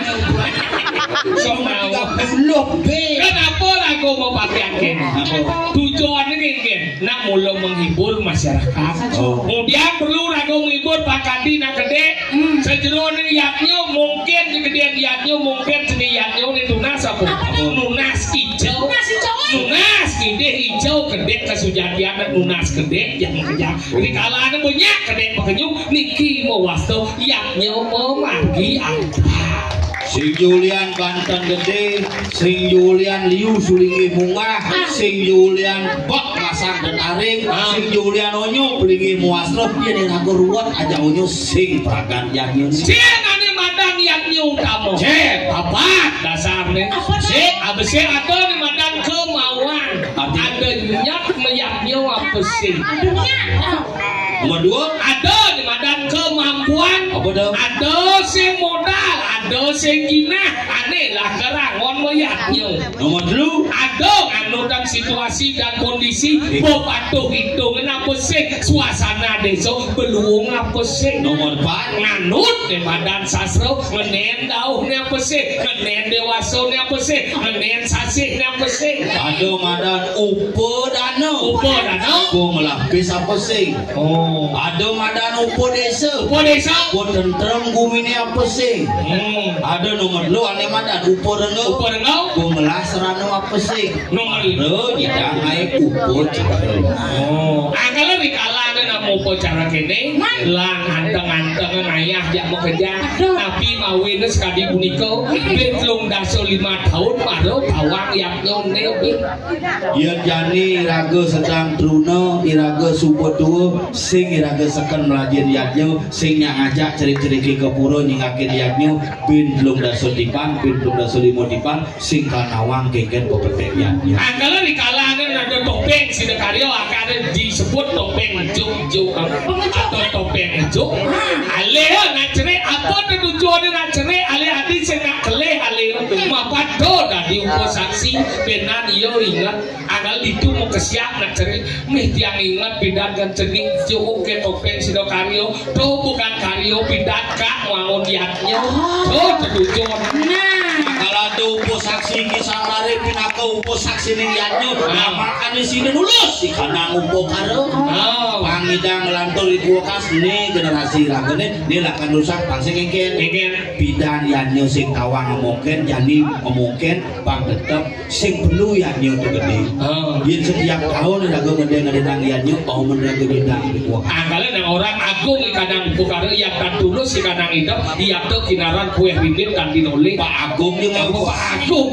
Sama tiga puluh B. Kenapa lagu mau pakai angin? Apa? Tujuannya gini. Nak mula menghibur masyarakat. Oh. Kemudian perlu raga menghibur Pak Kadi nak kedek. Hmm. Sejeroné yadnya mungkin, segedé yadnya mungkin, seni yadnya ni tunas apa? Apa tu? Nunas ijau. Nunas ijau, eh? Nunas, idih ijau kedek kesujatian dan nunas kedek jangan kerja. Di kalane banyak kedek pekenyum niki mewasta yadnya memargi antar. Sing Julian Banten Gedé, sing Julian Liu Sulinggih Munggah, sing Julian Bek Masang Detaring, sing Julian Onyo Pelinggih Muasra, yén raga ruwet ajak Onyo sing pragat yadnya. Sing ane madan yadnya utama. Cek, papat dasarné. Apa? Sik, abesik ada ni madan kemauan. Arti? Ada nyat meyadnya apa sih? Ada nyat. Nomor dua. Ada ni madan kemampuan. Apa dah? Ada sing modal, ada sing jinah. Ane lah kerangon meyadnya. Nomor telu. Ada nganutan situasi dan kondisi. Eh. Bepatuh hitungan apa sih? Suasana desa beluung apa sih? Nomor empat. Nganut ni madan sastra, ngenen dauh ni apa sih? Ngenen dewasa ni apa sih? Ngenen sasih ni apa sih? Ada madan upadana. Upadana? Upa melapis apa sih? Oh. Ada madan upadesa. Upadesa? Upa tentrem gumi ni apa sih? Hmm. Ada nomor telu ane madan upa rengga. Upa rengga? Upa melah serana apa sih? Nomor lima. Lo tidak naik upa cara. Oh. Angkala rikala ada nama upa cara kene. Lang anteng-anteng ayah jak mau kerja. Tapi mawin sekali punika, ben telung dasa lima tahun baru bawang yadnya ne, bin. Yén jani iraga sedang truna, iraga suba tua, sing iraga seken melajin yadnya, sing nyak ngajak cerik-ceriki ke pura nyingakin yadnya, bin telung dasa tiban, bin telung dasa lima tiban, sing kanawang kengken pepetek yadnya. Angkala rikala ada topeng sida karya akan disebut topeng juk, juk, atau topeng juk. Alih nak cerik, apa tujuannya nak cerik? Alih ati sing nak kelih, alih mapan do dadi upasaksi, benan iya inget. Angkala ditu mau kesiap nak cerik. Mih tiang inget pidan kan cenik, juk ke topeng sida karya. To bukan karya pidan kak wangun yadnya. To tetujon. Nah. Kalau ada upasaksi iki sang lare pinaka upasaksi ning yadnya, nah, makane sini lulus si kanang upakara. Oh. Pangidang ngelantur di kulkas ni generasi ragane, ni lakan rusak pang sing engken. Engken. Pidan yadnya sing tawang ngemongken, jani ngemongken, pang tetep sing perlu yadnya tu gedé. Oh. Yén setiap tahun raga ngedé-ngedénang yadnya, bau men raga nyedang di kulkas. Angkala nang orang agung di kadang upakara yatan tulus di kadang idep, yata kinaran kueh bibit dan dinolé. Pak Agung ni apa? Pak Agung.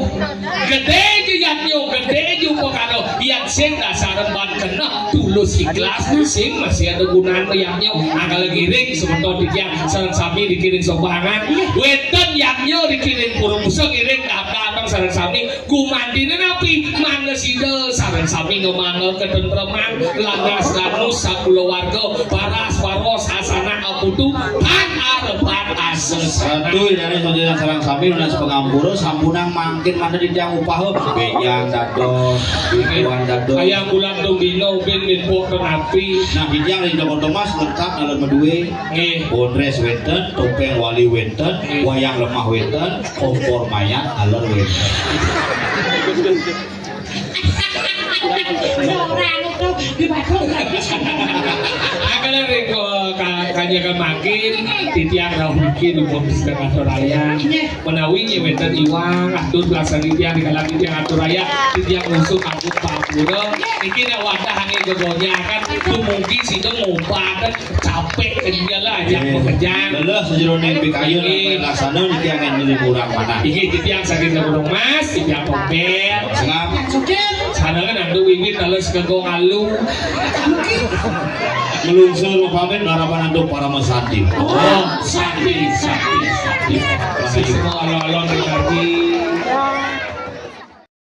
Gedé ja yadnya, gedé ja upakara, yén sing dasar ban keneh, tulus ikhlas, sing masih ada gunaan yadnya. Angkala ngiring semeton titiang sareng sami dikiring sombangan. Wénten yadnya dikiring pura musa ngiring daftar sareng sami. Gumantiné napi? Mangda sida sareng sami ngemangga katentreman, lanas lanus sakulawarga, paras paros asana aputu, tan arepan ases. Ratu, ida dané sadaya sareng sami nunas pangampura, sampunang mangkin mangda titiang upaha. Bénjang dados, bikuan dados. Kaya bulan Tumbina, ubin minpuk tenapi. Nah, titiang ring Kota Mas lengkap dalam madué. Nggih. Bondrés wénten, topéng wali wénten, nggih, wayang lemah wénten, kompor mayat alon wénten. Ora anu to, dibaca. Angkala ring ka-, kanjekan mangkin, titiang rauh mriki dipun sedeng atur ayah. Nggih. Menawi nggih wénten iwang, atur pelaksana titiang di kala titiang atur ayah, titiang ngusung ampun pangapura. Nggih. Niki nek wadah angin gegonyakan, dumugi sida ngobaten capek kenyel lah, ajak, nggih, pekerjaan. Lelah sajeroning pikayun, nggih, laksana niki angin nuli kurang manah. Iki titiang saking Gunung Mas, titiang Tompel. Sengap. Sadangan antuk wiwit alus kegong alu. Melungsur pamit harapan antuk Parama Santi. Oh, Santi, Santi, Santi. Sing semua alon-alon dikaji.